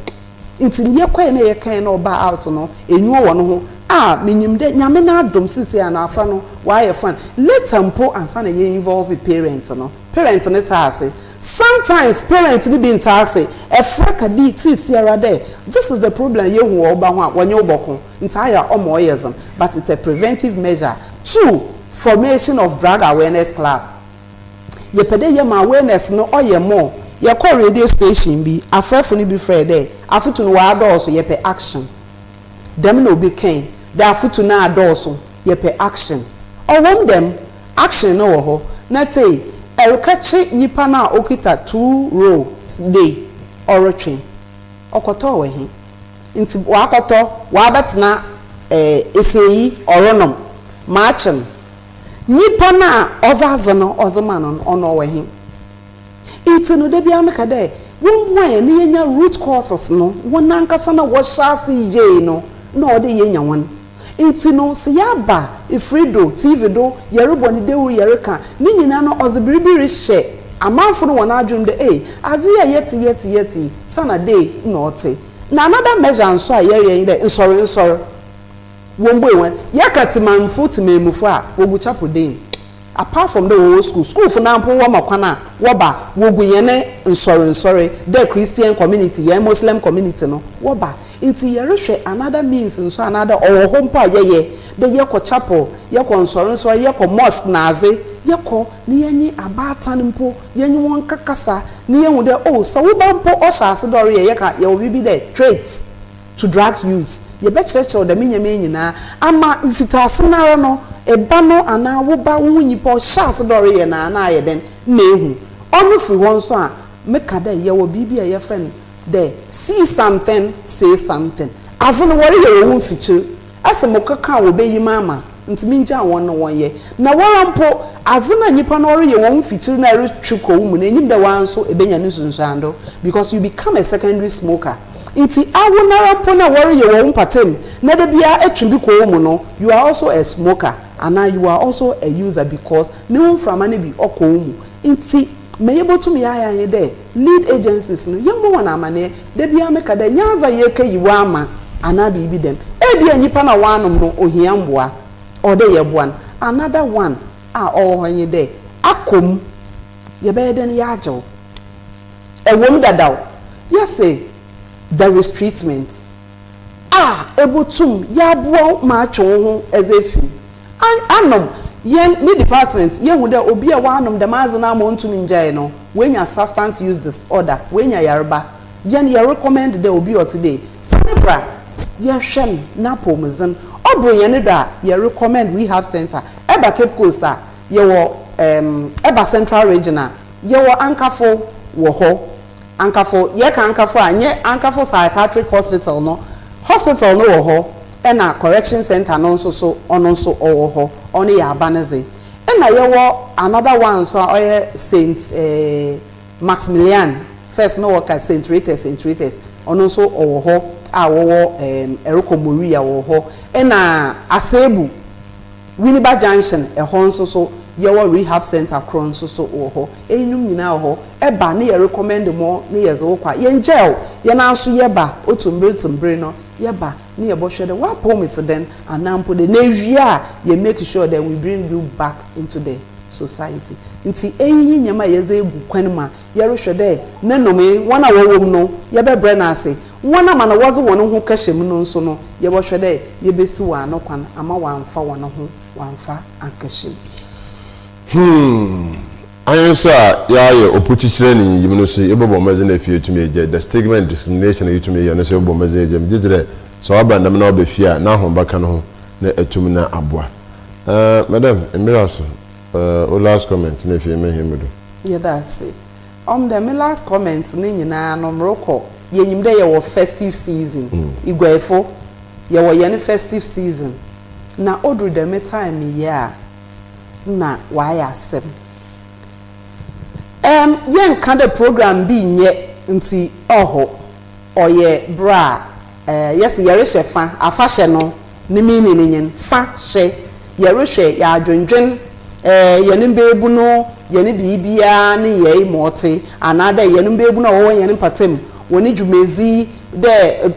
ntsi yɛkɔe na yɛkɛe na ɔbaa out no enyiwa wɔ no ho a minyim dɛ Nyame n'adom sesei a no afra no ɔayɛ fine later mpo ansaana yɛ involve parent no parent no tse ase. Sometimes parents no bi nntse ase, ɛfrɛ ka di siesiara dɛ this is the problem yehu wɔ wo ba ho a wɔnye wo bɔko ntsi ayɛ a ɔma ɔyɛ dzen but it's a preventive measure. Two, formation of drug awareness club. Yɛpɛ dɛ yɛma awareness no ɔyɛ more. Yɛkɔr radio station bi, afrɛfo no bi frɛɛ dɛ afotu no wɔadɔɔ so, yɛpɛ action. Dɛm na obi kãe dɛ afotu no adɔɔ so, yɛpɛ action. Ɔwɔ mu dɛm, action no wɔ hɔ. Na tsei, erekɛkye nyimpa no a okitsa two roll dei ɔrotwe, ɔkɔtɔɔ wɔ he? Ntsi ɔakɔtɔ, ɔabɛtsena eh, esieyi ɔronom, maakye no. Nyimpa no a ɔdze adze no ɔdze ma no no, ɔno ɔwɔ he? Ntsi no, da biara meka dɛ, wɔmboa hɛn na yenya root causes no, hɔn ankasa na wɔhyɛ ase yie no na ɔwɔ dɛ yenya hɔn. Ntsi no, sɛ yɛaba efir do, TV do, yɛrobɔ no dawur, yɛreka, ne nyina no ɔdze biribi rehyɛ amamfo no hɔn adwen mu dɛ, ei, adze yi a yɛtse yɛtse yɛtse yi, sana dei na ɔtse. Na another measure so a yɛreyɛ nye dɛ, nsɔr nsɔr, wombue hɔn, yɛka tsemamfo tsemamufo a, wogu chapel dan mu. Apart from dɛ wɔwɔ skuul, skuulfo no ara mpo wɔma kwan a wɔba, wogu hɛn nsɔrnsɔre dɛ Christian community, hɛn Muslim community no, wɔba. Ntsi yɛrohwɛ another means so anaadɛ ɔwɔ hɔ mpo a yɛyɛ dɛ yɛkɔ chapel, yɛkɔ nsɔrnsɔr, yɛkɔ mosque na adze, yɛkɔ na yɛnye abaatan mpo yɛnye hɔn kakasa na yehu dɛ oh, sɛ wo ba mpo ɔhyɛ ase dɛ ɔreyɛ, yɛka yɛwɔ biribi dɛ traits to drugs use, yɛbɛkyerɛkyerɛw dɛm ndzɛmba yi nyinaa ama mfitaase noara no, eba no anaa wo ba, woho nyimpa ɔhyɛ ase dɛ ɔreyɛ no a na ayɛ dɛn na ehu. Ɔno firi hɔ nso a, meka dɛ yɛwɔ biribi a yɛfrɛ no dɛ see something, say something. Adze no wɔreyɛ wɔ wo mfikyir, ɛsɛ mo keka a wɔbɛyi mu ama, nti mengyaa wɔn na wɔnyɛ. Na woara mpo, adze no a nyimpa no ɔreyɛ wɔ wo mfikyir na ɛretwe kɔ wo mu no, enyim dɛ woara nso ebenya ne nsunsuando because you become a secondary smoker. Nti awo noara mpo na wɔreyɛ wɔ wo mpatam na da biara etwe bi kɔ wo mu no, you are also a smoker anaa you are also a user because ne ho mframa no bi ɔkɔ wo mu. Nti ma yebotum yɛayɛ nye dɛ lead agencies no yɛmbɔ hɔn amanneɛ. Da biara meka dɛ nnyɛ adze a yɛrekeyi wo ama anaa biribi dɛm. Ebia nyimpa no a ɔanom no ohia mboa, ɔwɔ dɛ yɛboa no. Another one a ɔwɔ hɔ nye dɛ akɔ mu, yɛbɛyɛ dɛn yɛagye wo? Ɛwɔ mu dadaw, yɛse there is treatment a ebotum yɛaboa wo ma atwe wo ho dze efi mu. Anom, hɛn me department yehu dɛ obi a ɔanom dɛm adze no ama onntum nngyae no, oenya substance use disorder, oenya yarba. Hɛn yɛ recommend dɛ obi a ɔtse dɛ fa no bra yɛnhwɛ no n'apɔwmudzen. Ɔbor hɛn do a, yɛ recommend rehab centre. Ɛba Cape Coast a, yɛwɔ ɛɛm ɛba Central Region a, yɛwɔ Ankafo wɔ hɔ. Ankafo, yɛka Ankafo a, nnyɛ Ankafo Psychiatric Hospital no, hospital no wɔ hɔ, ɛna correction centre no nso so, ɔno nso ɔwɔ hɔ, ɔno yɛ aban dze. Ɛna yɛwɔ another one nso a ɔyɛ Saint eh, Maximilian, first na wɔka Saint Retes, Saint Retes, ɔno nso ɔwɔ hɔ a wɔwɔ eh, ɛrekɔ Moria wɔ hɔ, ɛna Asebu, Winneba Junction, ɛhɔ nso so yɛwɔ rehab centre koro nso so wɔ hɔ. Eyinom nyinaa wɔ hɔ. Ɛba ne yɛ recommend mo ne yɛdze wo kɔ a, yɛnngyaa wo. Yɛn ara nso yɛba, otu mber tu mber no, yɛba ne yɛbɔhwɛ dɛ w'apɔw mu tse dɛn anaa mpo dɛ na ewie a, yɛ make sure dɛ we bring you back into the society. Ntsi eyi nye ndzɛmba a yɛdze egu kwan mu a yɛrohwɛ dɛ ne nomee, hɔn a wɔwɔ mu no, yɛbɛbrɛ no ase. Hɔn a ma na wɔdze hɔn ho kɛhyɛ mu no so no, yɛbɔhwɛ dɛ yebesi hɔn ano kwan ama wɔammfa hɔn ho wɔammfa annkɛhyɛ mu. Hmm. Anyen so a yɛayɛ opu kyikyerɛ ne nyiyim no so yɛbɔbɔ mbɔdzen efi etum egya the stigma and discrimination a yetum yɛ no so yɛbɔbɔ mbɔdzen egya. Megye dzi dɛ sɛ ɔba ndɛm na ɔba fie a n'ahomba ka no ho na etum na aboa. Uh, madam, mber aso. Uh, wo last comment na afei mɛhɛn mu do. Yɛda ase. Ɔm dɛ me last comment ne nyinaa no morokɔ, yenyim dɛ yɛwɔ festive season. Iguaifo, yɛwɔ hɛn festive season. Na odur dɛm time yi a, nna ɔayɛ asɛm. Erm yɛnnka dɛ program bi nnyɛ ntsi ɔhɔ, ɔyɛ ber a eh yɛse yɛrehyɛ fa, afahyɛ no ne meaning nye n', fa hyɛ, yɛrohwɛ, yɛadwendwen eh hɛn mbaebun no hɛn biribiara ne nyɛe ma ɔtse, anaadɛ hɛn mbaebun a wɔwɔ hɛn mpɔtamu hɔn dwumadzi dɛ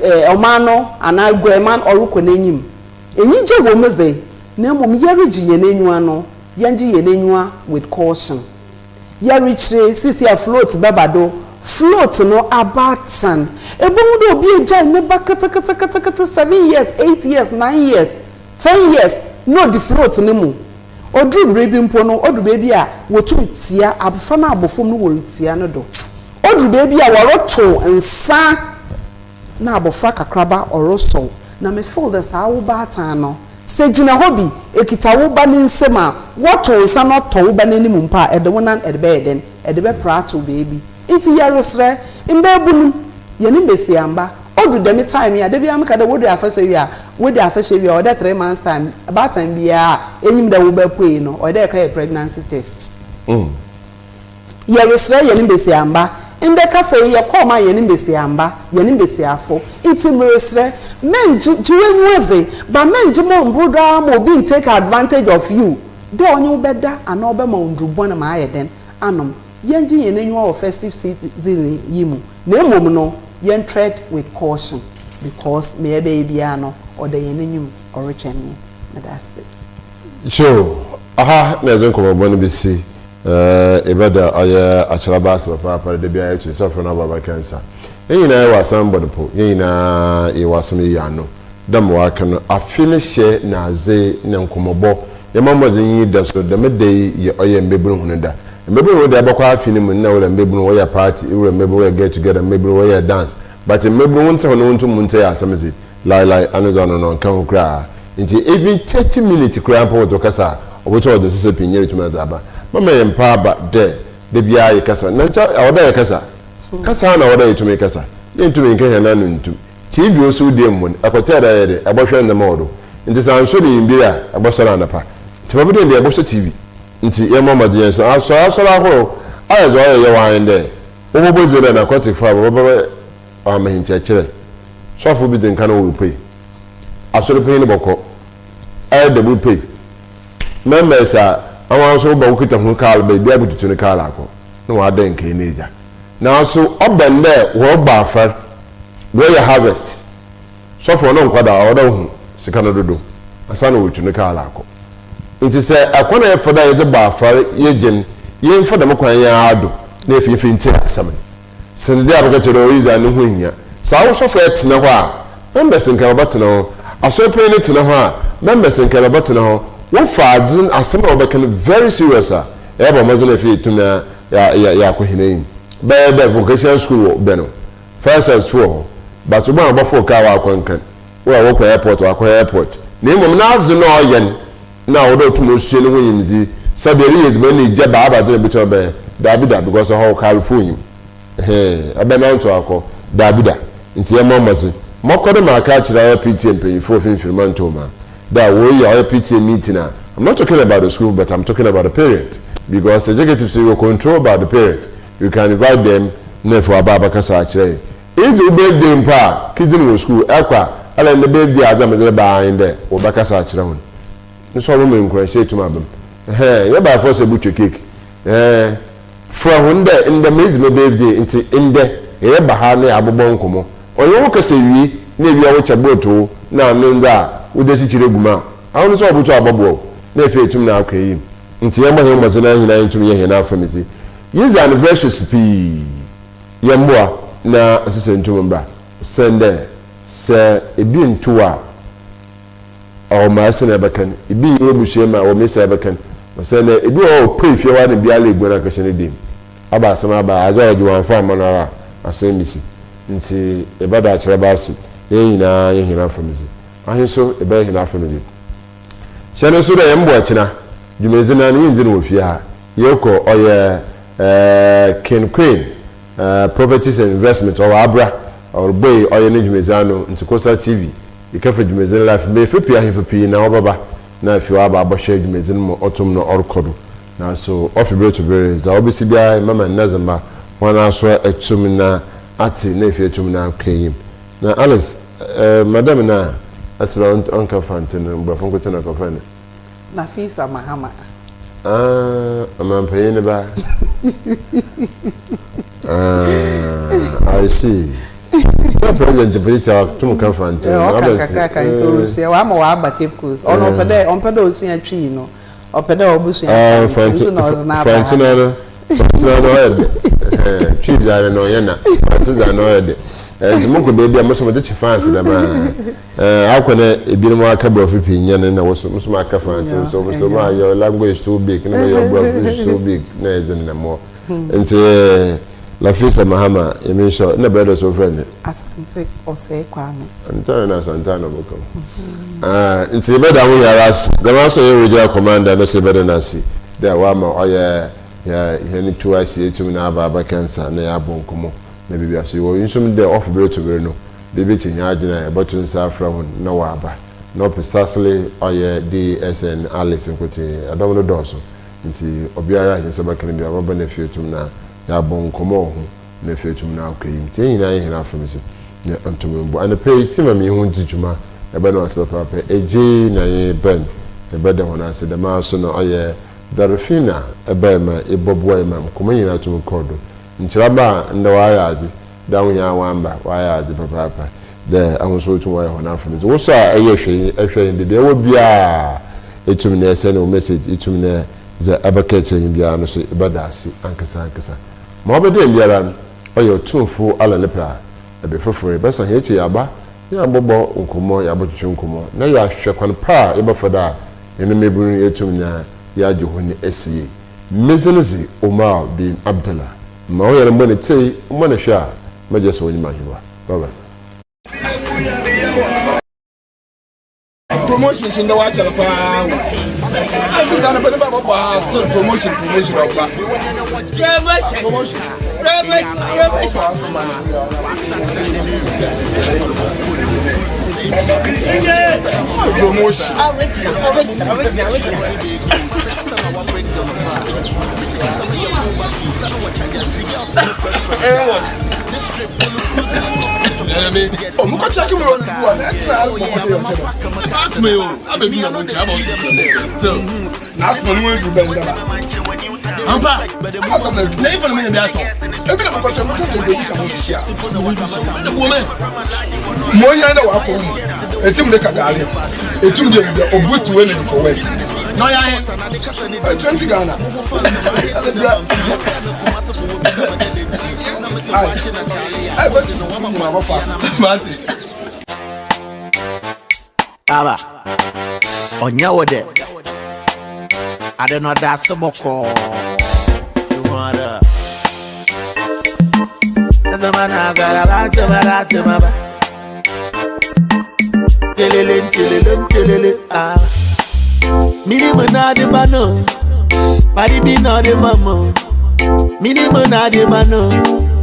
eh ɔman no anaa guaman ɔrokɔ n'enyim. Enyigye wɔ mu dze, na mbom yɛregye hɛn enyiwa no, yɛngye hɛn enyiwa with caution. Yɛrekyerɛ sisi a float bɛba do, float no abaatan. Ebohu dɛ obi egyae ne ba ketseketseketse 7 years, 8 years, 9 years, 10 years na odi float no mu. Odur mber bi mpo no, odur beebi a wotum tsia abofra no abɔ famu no woritsia no do. Odur beebi a wɔrotow nsa na abofra kakraba ɔrosɔw. Na me feel dɛ saa wo baatan no, sɛ gyina hɔ bi, ekita wo ba ne nsam a, wɔtow nsa na ɔtɔ wo ba n'anim mpo a, ɛde wo nan ɛde bɛyɛ dɛn? Ɛde bɛpra atow beebi. Nti yɛresrɛ, mbaabunum, yɛne mbesiamba, odur dɛm time yi a, da biara meka dɛ wodu afahyɛ wie a, wodi afahyɛ wie a, ɔwɔ dɛ 3 months time, baatan biara a enyim dɛ wo ba pue no, ɔwɔ dɛ ɛkɛyɛ pregnancy test. Yɛreserɛ hɛn mbasiamba, ndɛ kasa yi yɛkɔɔ ma hɛn mbasiamba, hɛn mbasiafo, ntsi mereserɛ, menngye, gye w'enyiwa dze, but menngye ma ɔmmbor do ara ma obi nntake advantage of you dɛ ɔnye wo bɛda anaa ɔbɛma wo ndur bɔn ma ayɛ dɛn anom. Yɛngye hɛn enyiwa wɔ festive season yi mu, na mbom no, yɛn tread with caution because ma yɛbɛyɛ biara no, ɔda hɛn enyim ɔrotwɛn hɛn. Meda ase. Kyew, aha na yɛdze nkɔmbɔbɔ no besi. Ebɛda ɔyɛ akyerɛba ase papaapa dɛ da biara yɛto nsa frɛ no aba abɛka nsa. Hɛn nyina yɛwɔ asɛm bɔ no po, hɛn nyina yɛwɔ asɛm yeyi ano. Dɛ ma wɔaka no, afe ne hyɛ na adze na nkɔmbɔbɔ. Yɛmbɔ mbɔdzen nyi da so, dɛm da yi yɛ ɔyɛ mbabun hɔn da. Mbabun hɔn da ebɔkɔ afe no mu no nna ewura mbabun wɔyɛ party, ewura mbabun wɔyɛ get together, mbabun wɔyɛ dance, but mbabun wonntse hɔn wonntum nntsie asɛm dze, Laelae ano dze ɔno no ɔnnka ho koraa. Ntsi even 30 minutes koraa mpo wɔdze kasa a, obotum ɔdze nsesa pii nye etum adze aba. Mama yɛ mpaa ba dɛ da biara yɛkasa, na nkyɛ ɔwɔ dɛ yɛkasa. Kasa ara na ɔwɔ dɛ yetum kasa. Yenntum nnka hɛn ano nntum. TV osiw dan mu no, ɛkɔtɛɛ dɛ ayɛ dɛ ebɔhwɛ ndzɛmba wɔ do. Ntsi sɛ annsɔr ewimbir a, ebɔsɔr anapa. Ntsi ma bɛdɛn bi a ebɔsɔ TV. Ntsi yɛmbɔ mbɔdzen yɛnsɔ. Asɔr asɔr ahorow ayɛ dza ɔyɛ yaw ara nye dɛ wɔbɔbɔ dzin dɛ narcotic fo a wɔbɛba Ɔama hɛn nkyerɛkyerɛ. Sɔfo bi dze nka no oepuei. Asɔr panyin no bɔkɔ. Elder bi pue. Members a hɔn so wɔba wokitsa hɔn kaar ba, bi abotutu no kaar akɔ na wɔadan nkaa no egya. Naaso ɔba no dɛ wɔrobɔ afɔr, wɔreyɛ harvest, sɔfo ɔno nnkɔ da, ɔwɔ dɛ ohu sika no dodow ansaana oetu no kaar akɔ. Ntsi sɛ kwan a yɛfa do a yɛdze bɔ afɔr yɛgye no, yɛmfa dɛm kwan yi ara do na afei yɛmfa ntsie asɛm no. Sen dɛ abɛka kyerɛ dɛ ɔyɛ dza no ho nnhia. Sɛ awosɔfo tsena hɔ a, members nkaa wɔbɛtsena hɔ. Asɔr panyin no tsena hɔ a, members nkaa wɔbɛtsena hɔ. Wɔfa adze no, asɛm a wɔbɛka no very serious a, yɛbɔ mbɔdzen na afei yetum na yɛakɔ hɛn enyim. Bɛyɛ dɛ vocational school wɔ bɛn o, fire service fo wɔ hɔ, but wobohu a wɔbɔfow kaar wɔakɔ Nkran, wo a wɔkɔ airport wɔakɔ airport. Na mbom n'adze no a ɔyɛ no, nna ɔwɔ dɛ otum osua no ho nyimdzee. Sɛ bi ereyɛ edziban na egya ba a, ebɛnadze na ibotum abɛyɛ? Daabida, because hɔ kalfo nnyim. Ɛhɛn, ebɛnantsew akɔ? Daabida. Ntsi yɛmbɔ mbɔdzen. Mɔkɔ do maaka akyerɛ ɔyɛ PTA mpanyimfo wɔ Finimfin Mantɔw mu a, dɛ wɔreyɛ ɔyɛ PTA meeting a, I'm not talking about the school but I'm talking about the parent because executives no yɛwɔ control about the parent, you can invite them na afei wɔaba abɛkasa akyerɛ hɛn. Edzi wo birthday mpo a, kedzi no wɔ skuul, ɛkɔ a, ɛna ndɛ birthday adze a medze reba ara nye dɛ wɔbɛkasa akyerɛ hɔn. No so ɔbɛma nkuranhyɛ etum aba mu. Ɛhɛn, nnyɛ by force dɛ ebotwa cake. Ɛɛn, frɛ hɔn dɛ ndɛ medzi me birthday ntsi ndɛ yɛreba ha na yɛabobɔ nkɔmbɔ. Ɔnye wo kasa wie na ewia wo kyɛ botoo na ano ndze a wodze esikyire gu mu a, awo no so ɔbotum abɔboa wo na efei etum na akɔ enyim. Ntsi yɛmbɔ hɛn mbɔdzen na hɛn ntum nyɛ hɛn afamdze. Yedzi anniversaries pii. Yɛmboa na nsesa ntum mbra, osiandɛ sɛ bi nnto a, ɔwɔ ma ese na ebɛka no, bi nnyi w'ebusua mu a, ɔwɔ ma ese ebɛka no, osiandɛ bi wɔ hɔ a opue fie hɔ a na biara eguan akɛhyɛ ne dan mu. Aba asɛm aba a, adze a ɔgye wɔammfa amma no ara a, asɛm besi. Ntsi yɛbɛda akyerɛba ase na hɛn nyina yɛ hɛn afamdze. Ahe so yɛbɛyɛ hɛn afamdze? Hyɛ no nso dɛ yɛmboa kyena dwumadzi no ano yenndzi no wɔ fie ha. Yɛkɔ ɔyɛ King Queen Properties and Investment ɔwɔ Abra ɔrobɔe ɔyɛ ne dwumadzi ano ntsi Coastal TV yekɛfa dwumadzi no live. Mbenyinfo pii ahemfo pii na wɔbɛba na afei wɔaba abɔhwɛ dwumadzi no ma ɔtom na ɔrokɔ do. Naaso ɔfi ber to ber dza obesi biara mɛma ndɛdzemba hɔn asowa etum na atse na afei etum na akɔ enyim. Na Alice, eh, madam no a, ɛsrɛ ɔnka Fante no, Mborɔfo nkotsee na ɔkɔfrɛ no. Nafisa Mahama. Ah, ɔmampanyin no ba. Ah, I see. Sɛ president polisi a ɔtum ka Fante no. Ɔka kakra nti ɔresua, wama waba Cape Coast. Ɔno ɔpɛ dɛ ɔmpɛ dɛ osua Twi no. Ɔpɛ dɛ ɔbosua Fante nti na ɔdze no aba ha. Fante no, Fante no ɔyɛ dɛ. Twi dza no ɔnyɛ na. Fante dza no ɔyɛ dɛ. Nti mokɔ beebi a mo so mode kye fans dɛm a. Akɔ na ebinom aka borɔfo pii nyɛ no na wo so mo so maka Fante so mo so ma your language is too big na your borɔfo is too big na ɛdze no nam hɔ. Nti Lafisa Mahama Nyame nhyira wo. Nna brɛda so wofrɛ no? Asante Osei Kwame. Ntare na Asante na ɔbɛka mu. Ah, nti yɛbɛda ho yɛara ase. Dɛm ara so yɛ regional commander no so yɛbɛda no ase dɛ ɔama ɔyɛ yɛ hɛn tu ase etum na aba abɛka nsa na yɛabɔ nkɔmbɔ na biribi so. Yɛwɔ nsom dɛ ɔfa ber to ber no biribi kye hɛn adwen a yɛbɔto nsa afrɛ hɔn na wɔaba. Na ɔpɛ Sasle ɔyɛ DSN Alice nkotsee. Dɔm no dɔɔ so. Ntsi obiara a hɛn nsa bɛka no biara ɔbɛba na afei etum na yɛabɔ nkɔmbɔ wɔ ho na afei etum na akɔ enyim. Ntsi hɛn nyina yɛ hɛn afamu na ntum mboa. Anapa yi, tsema menye hom dzi dwuma, yɛbɛda hɔn ase papaapa. Egyei na nye Ben, yɛbɛda hɔn ase. Dɛmara so na ɔyɛ Darafina bae ma ebɔboa hɛn ma nkɔmbɔ nyina tum kɔr do. Nkyerɛba a ndɛ wɔayɛ adze, dɛ ahohia a wɔammba, wɔayɛ adze papaapa dɛ hɔn so wotum wɔayɛ hɔn afamu dze. Wo so a eyɛ hwɛ yi, ehwɛ hɛn beebi a ewɔ biara, etum na esend wo message, itum na dza ebɛka ekyerɛ hɛn biara no so ebɛda ase ankasa ankasa. Ma ɔbɛda biara no, ɔyɛ Otumfo Allah ne pɛ a, ber fofor yɛbɛsan hɛn ekyir yɛaba na yɛabɔbɔ nkɔmbɔ, yɛabɔtwetwe nkɔmbɔ, na yɛahwɛ kwan pa a yɛbɛfa do a hɛn mbabun no yetum na yɛagye hɔn esi yie. Me dzin dze Umar bin Abdullah. Ma ɔyɛ no mbɔ ne tsir, mbɔ no hwɛ a, mɛgye sɛ onyim ahenwa. Bye bye. Promotion so ndɛ wakyɛr paa o. Every time the baba bɔ ha still promotion promotion ɔba. Promotion promotion promotion. Promotion. Original original original original. Ɔmo kɔ check mu run du a na ɛtena alcohol de ɔkyɛ dɛ. Asma yi o, abɛdu na mo nkyɛn abɔ so still. Na asma no aduru bɛn daba. Ampa. Asam na aduru. Na ifa no mo yɛ bi atɔ. Ebi na mo kɔ kyɛ mo kasa ebi hyɛ mo sisi a. Ɛna bu mɛ. Mo yɛn na wakɔ mu. Etim de kagaare. Etum de bi o boost wey energy for work. Na ɔyɛ ayɛ. 20 Ghana. Ɛna bra. Ai. Ai basi fufu nyina bɔfa. Mate. Aba. Ɔnyɛ wo dɛ. Ade no ɔda ase bɔkɔɔ. Telele, telele, telele, ah. Minimum na de mano. Body be na de mamo. Minimum na de mano.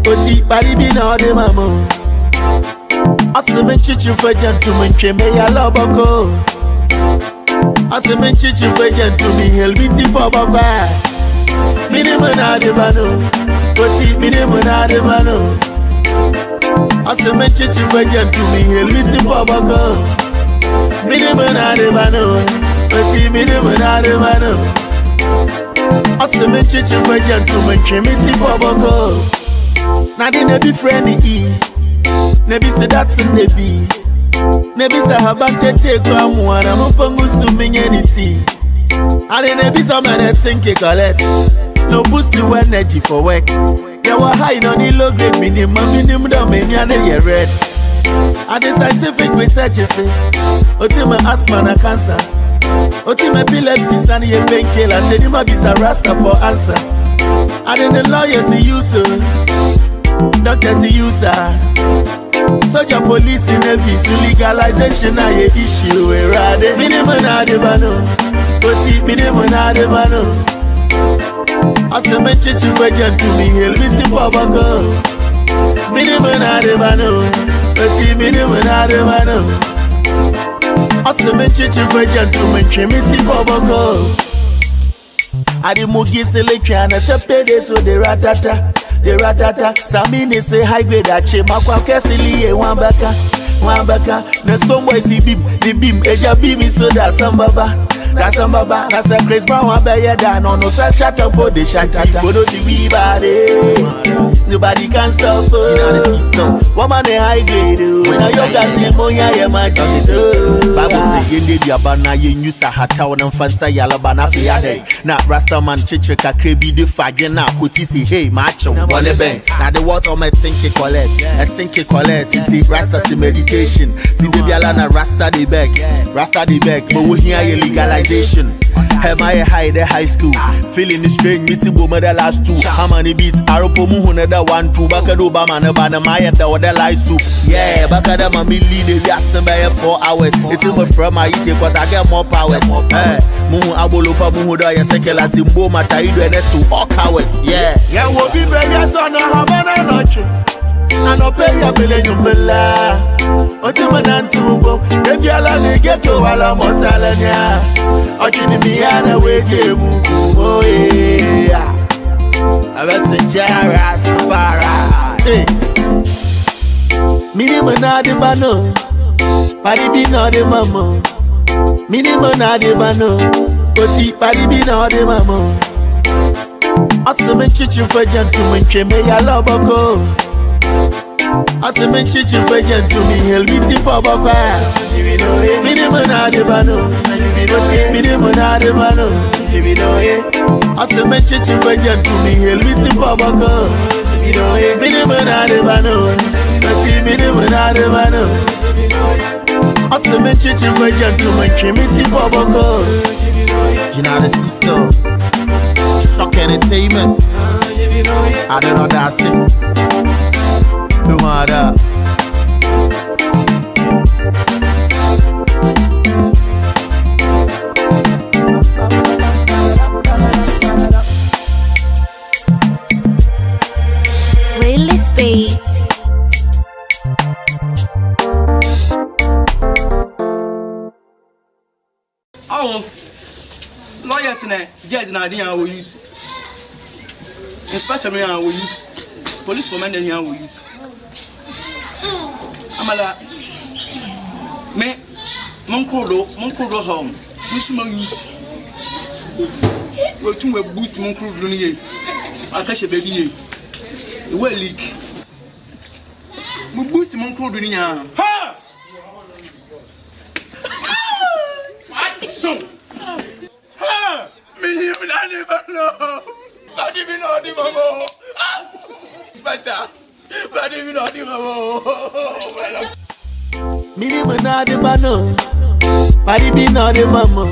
Oti body be na de mamo. Asimin chichi for gentlemen, treme ya loboko. Asimin chichi for gentlemen, helmiti for baba. Minimum na de mano. Oti minimum na de mano. Asimin chichi for gentlemen, helmiti for baba. Minimum na de mano. Oti minimum na de mano. Asimin chichi for gentlemen, treme si for baba. Na di ne bi friend e. Nebi se that's in the be. Nebi se haban tete kwa muana mfangu suminye ni tea. And then nebi some man think it collect. No boost the energy for work. Yeah, we high on the low grade minimum minimum down many and they red. And the scientific research is say, Otima asthma na cancer. Otima epilepsy sani ye painkiller. Tell bisa rasta for answer. And then the lawyers he use, doctors he use, soldier, police, navy, so legalization na ye issue erade. Minimum na de bano, oti minimum na de bano. Aseme chichi weje to me helmisi poboko. Minimum na de bano, oti minimum na de bano. Aseme chichi weje to me chemisi poboko. Adimugi selection na sepede so de ratata. The ratata, Samini say high grade ache makwa kesili ye wambaka, wambaka. The stone boy see beam, the beam, eja beam is so that some baba, that some baba. That's a Chris Brown wa da no no say shut up for the shatata. Bono si we body, nobody can stop us. Woman a high grade, now you got see moya ye ma Jesus. Bible say yende diabana ye nyusa hata na mfansa yalaba na fiade. Na Rasta man chiche kakrebi de fagye na koti si hey macho one bang. Now the water me think it collect, I think it collect. Ti Rasta si meditation. Ti de biala na Rasta de beg, Rasta de beg. But we here ye legalization. Hey my high the high school, feeling the strange. Me ti bo me the last two. How many beats? Aropo mu hune the 1 2. Baka do ba man ba na my the other light soup. Yeah, baka da ma me lead the rasta by 4 hours. It's in my from my eat cause I get more powers. Hey, muhu abolopa muhu da ya sekela timbo mata ido enes to all cowards. Yeah. Yeah, we'll be very so na habana noche. Ano pay ya bele nyumbela. Oti manantu bo. Baby ala ni Ghetto wala motalanya. Ochini miana weje muku oh yeah. I bet to Jara Safara. Hey. Minimum na de bano. Party be no de mama. Minimum na de bano. Oti party be no de mama. Aseme chichi for gentlemen, cheme ya loboko. Aseme chichi for gentlemen, helbiti for bokwa. Minimum na de bano. Minimum na de bano. Aseme chichi for gentlemen, helbiti for boko. Minimum na de bano. Minimum na de bano. Aseme chichi for gentlemen, cheme si for boko. You know the system. Shock Entertainment. I don't know that's it. No matter. Playlist Beats. Oh, lawyers na judge na ade a wɔ use. Inspector no a wɔ use. Police commander a wɔ use. Amala me monkrodo hɔ nso ma use. Wɔtum wɔ boost monkrodo no yie. Aka hyɛ baabi yie. Ɛwɔ leak. Mo boost monkrodo no nyinaa. Ha! So, ha! Me him na never know. Body me no di mama. Inspector, body me no di mama. Minimum na de bano. Party be no de mama.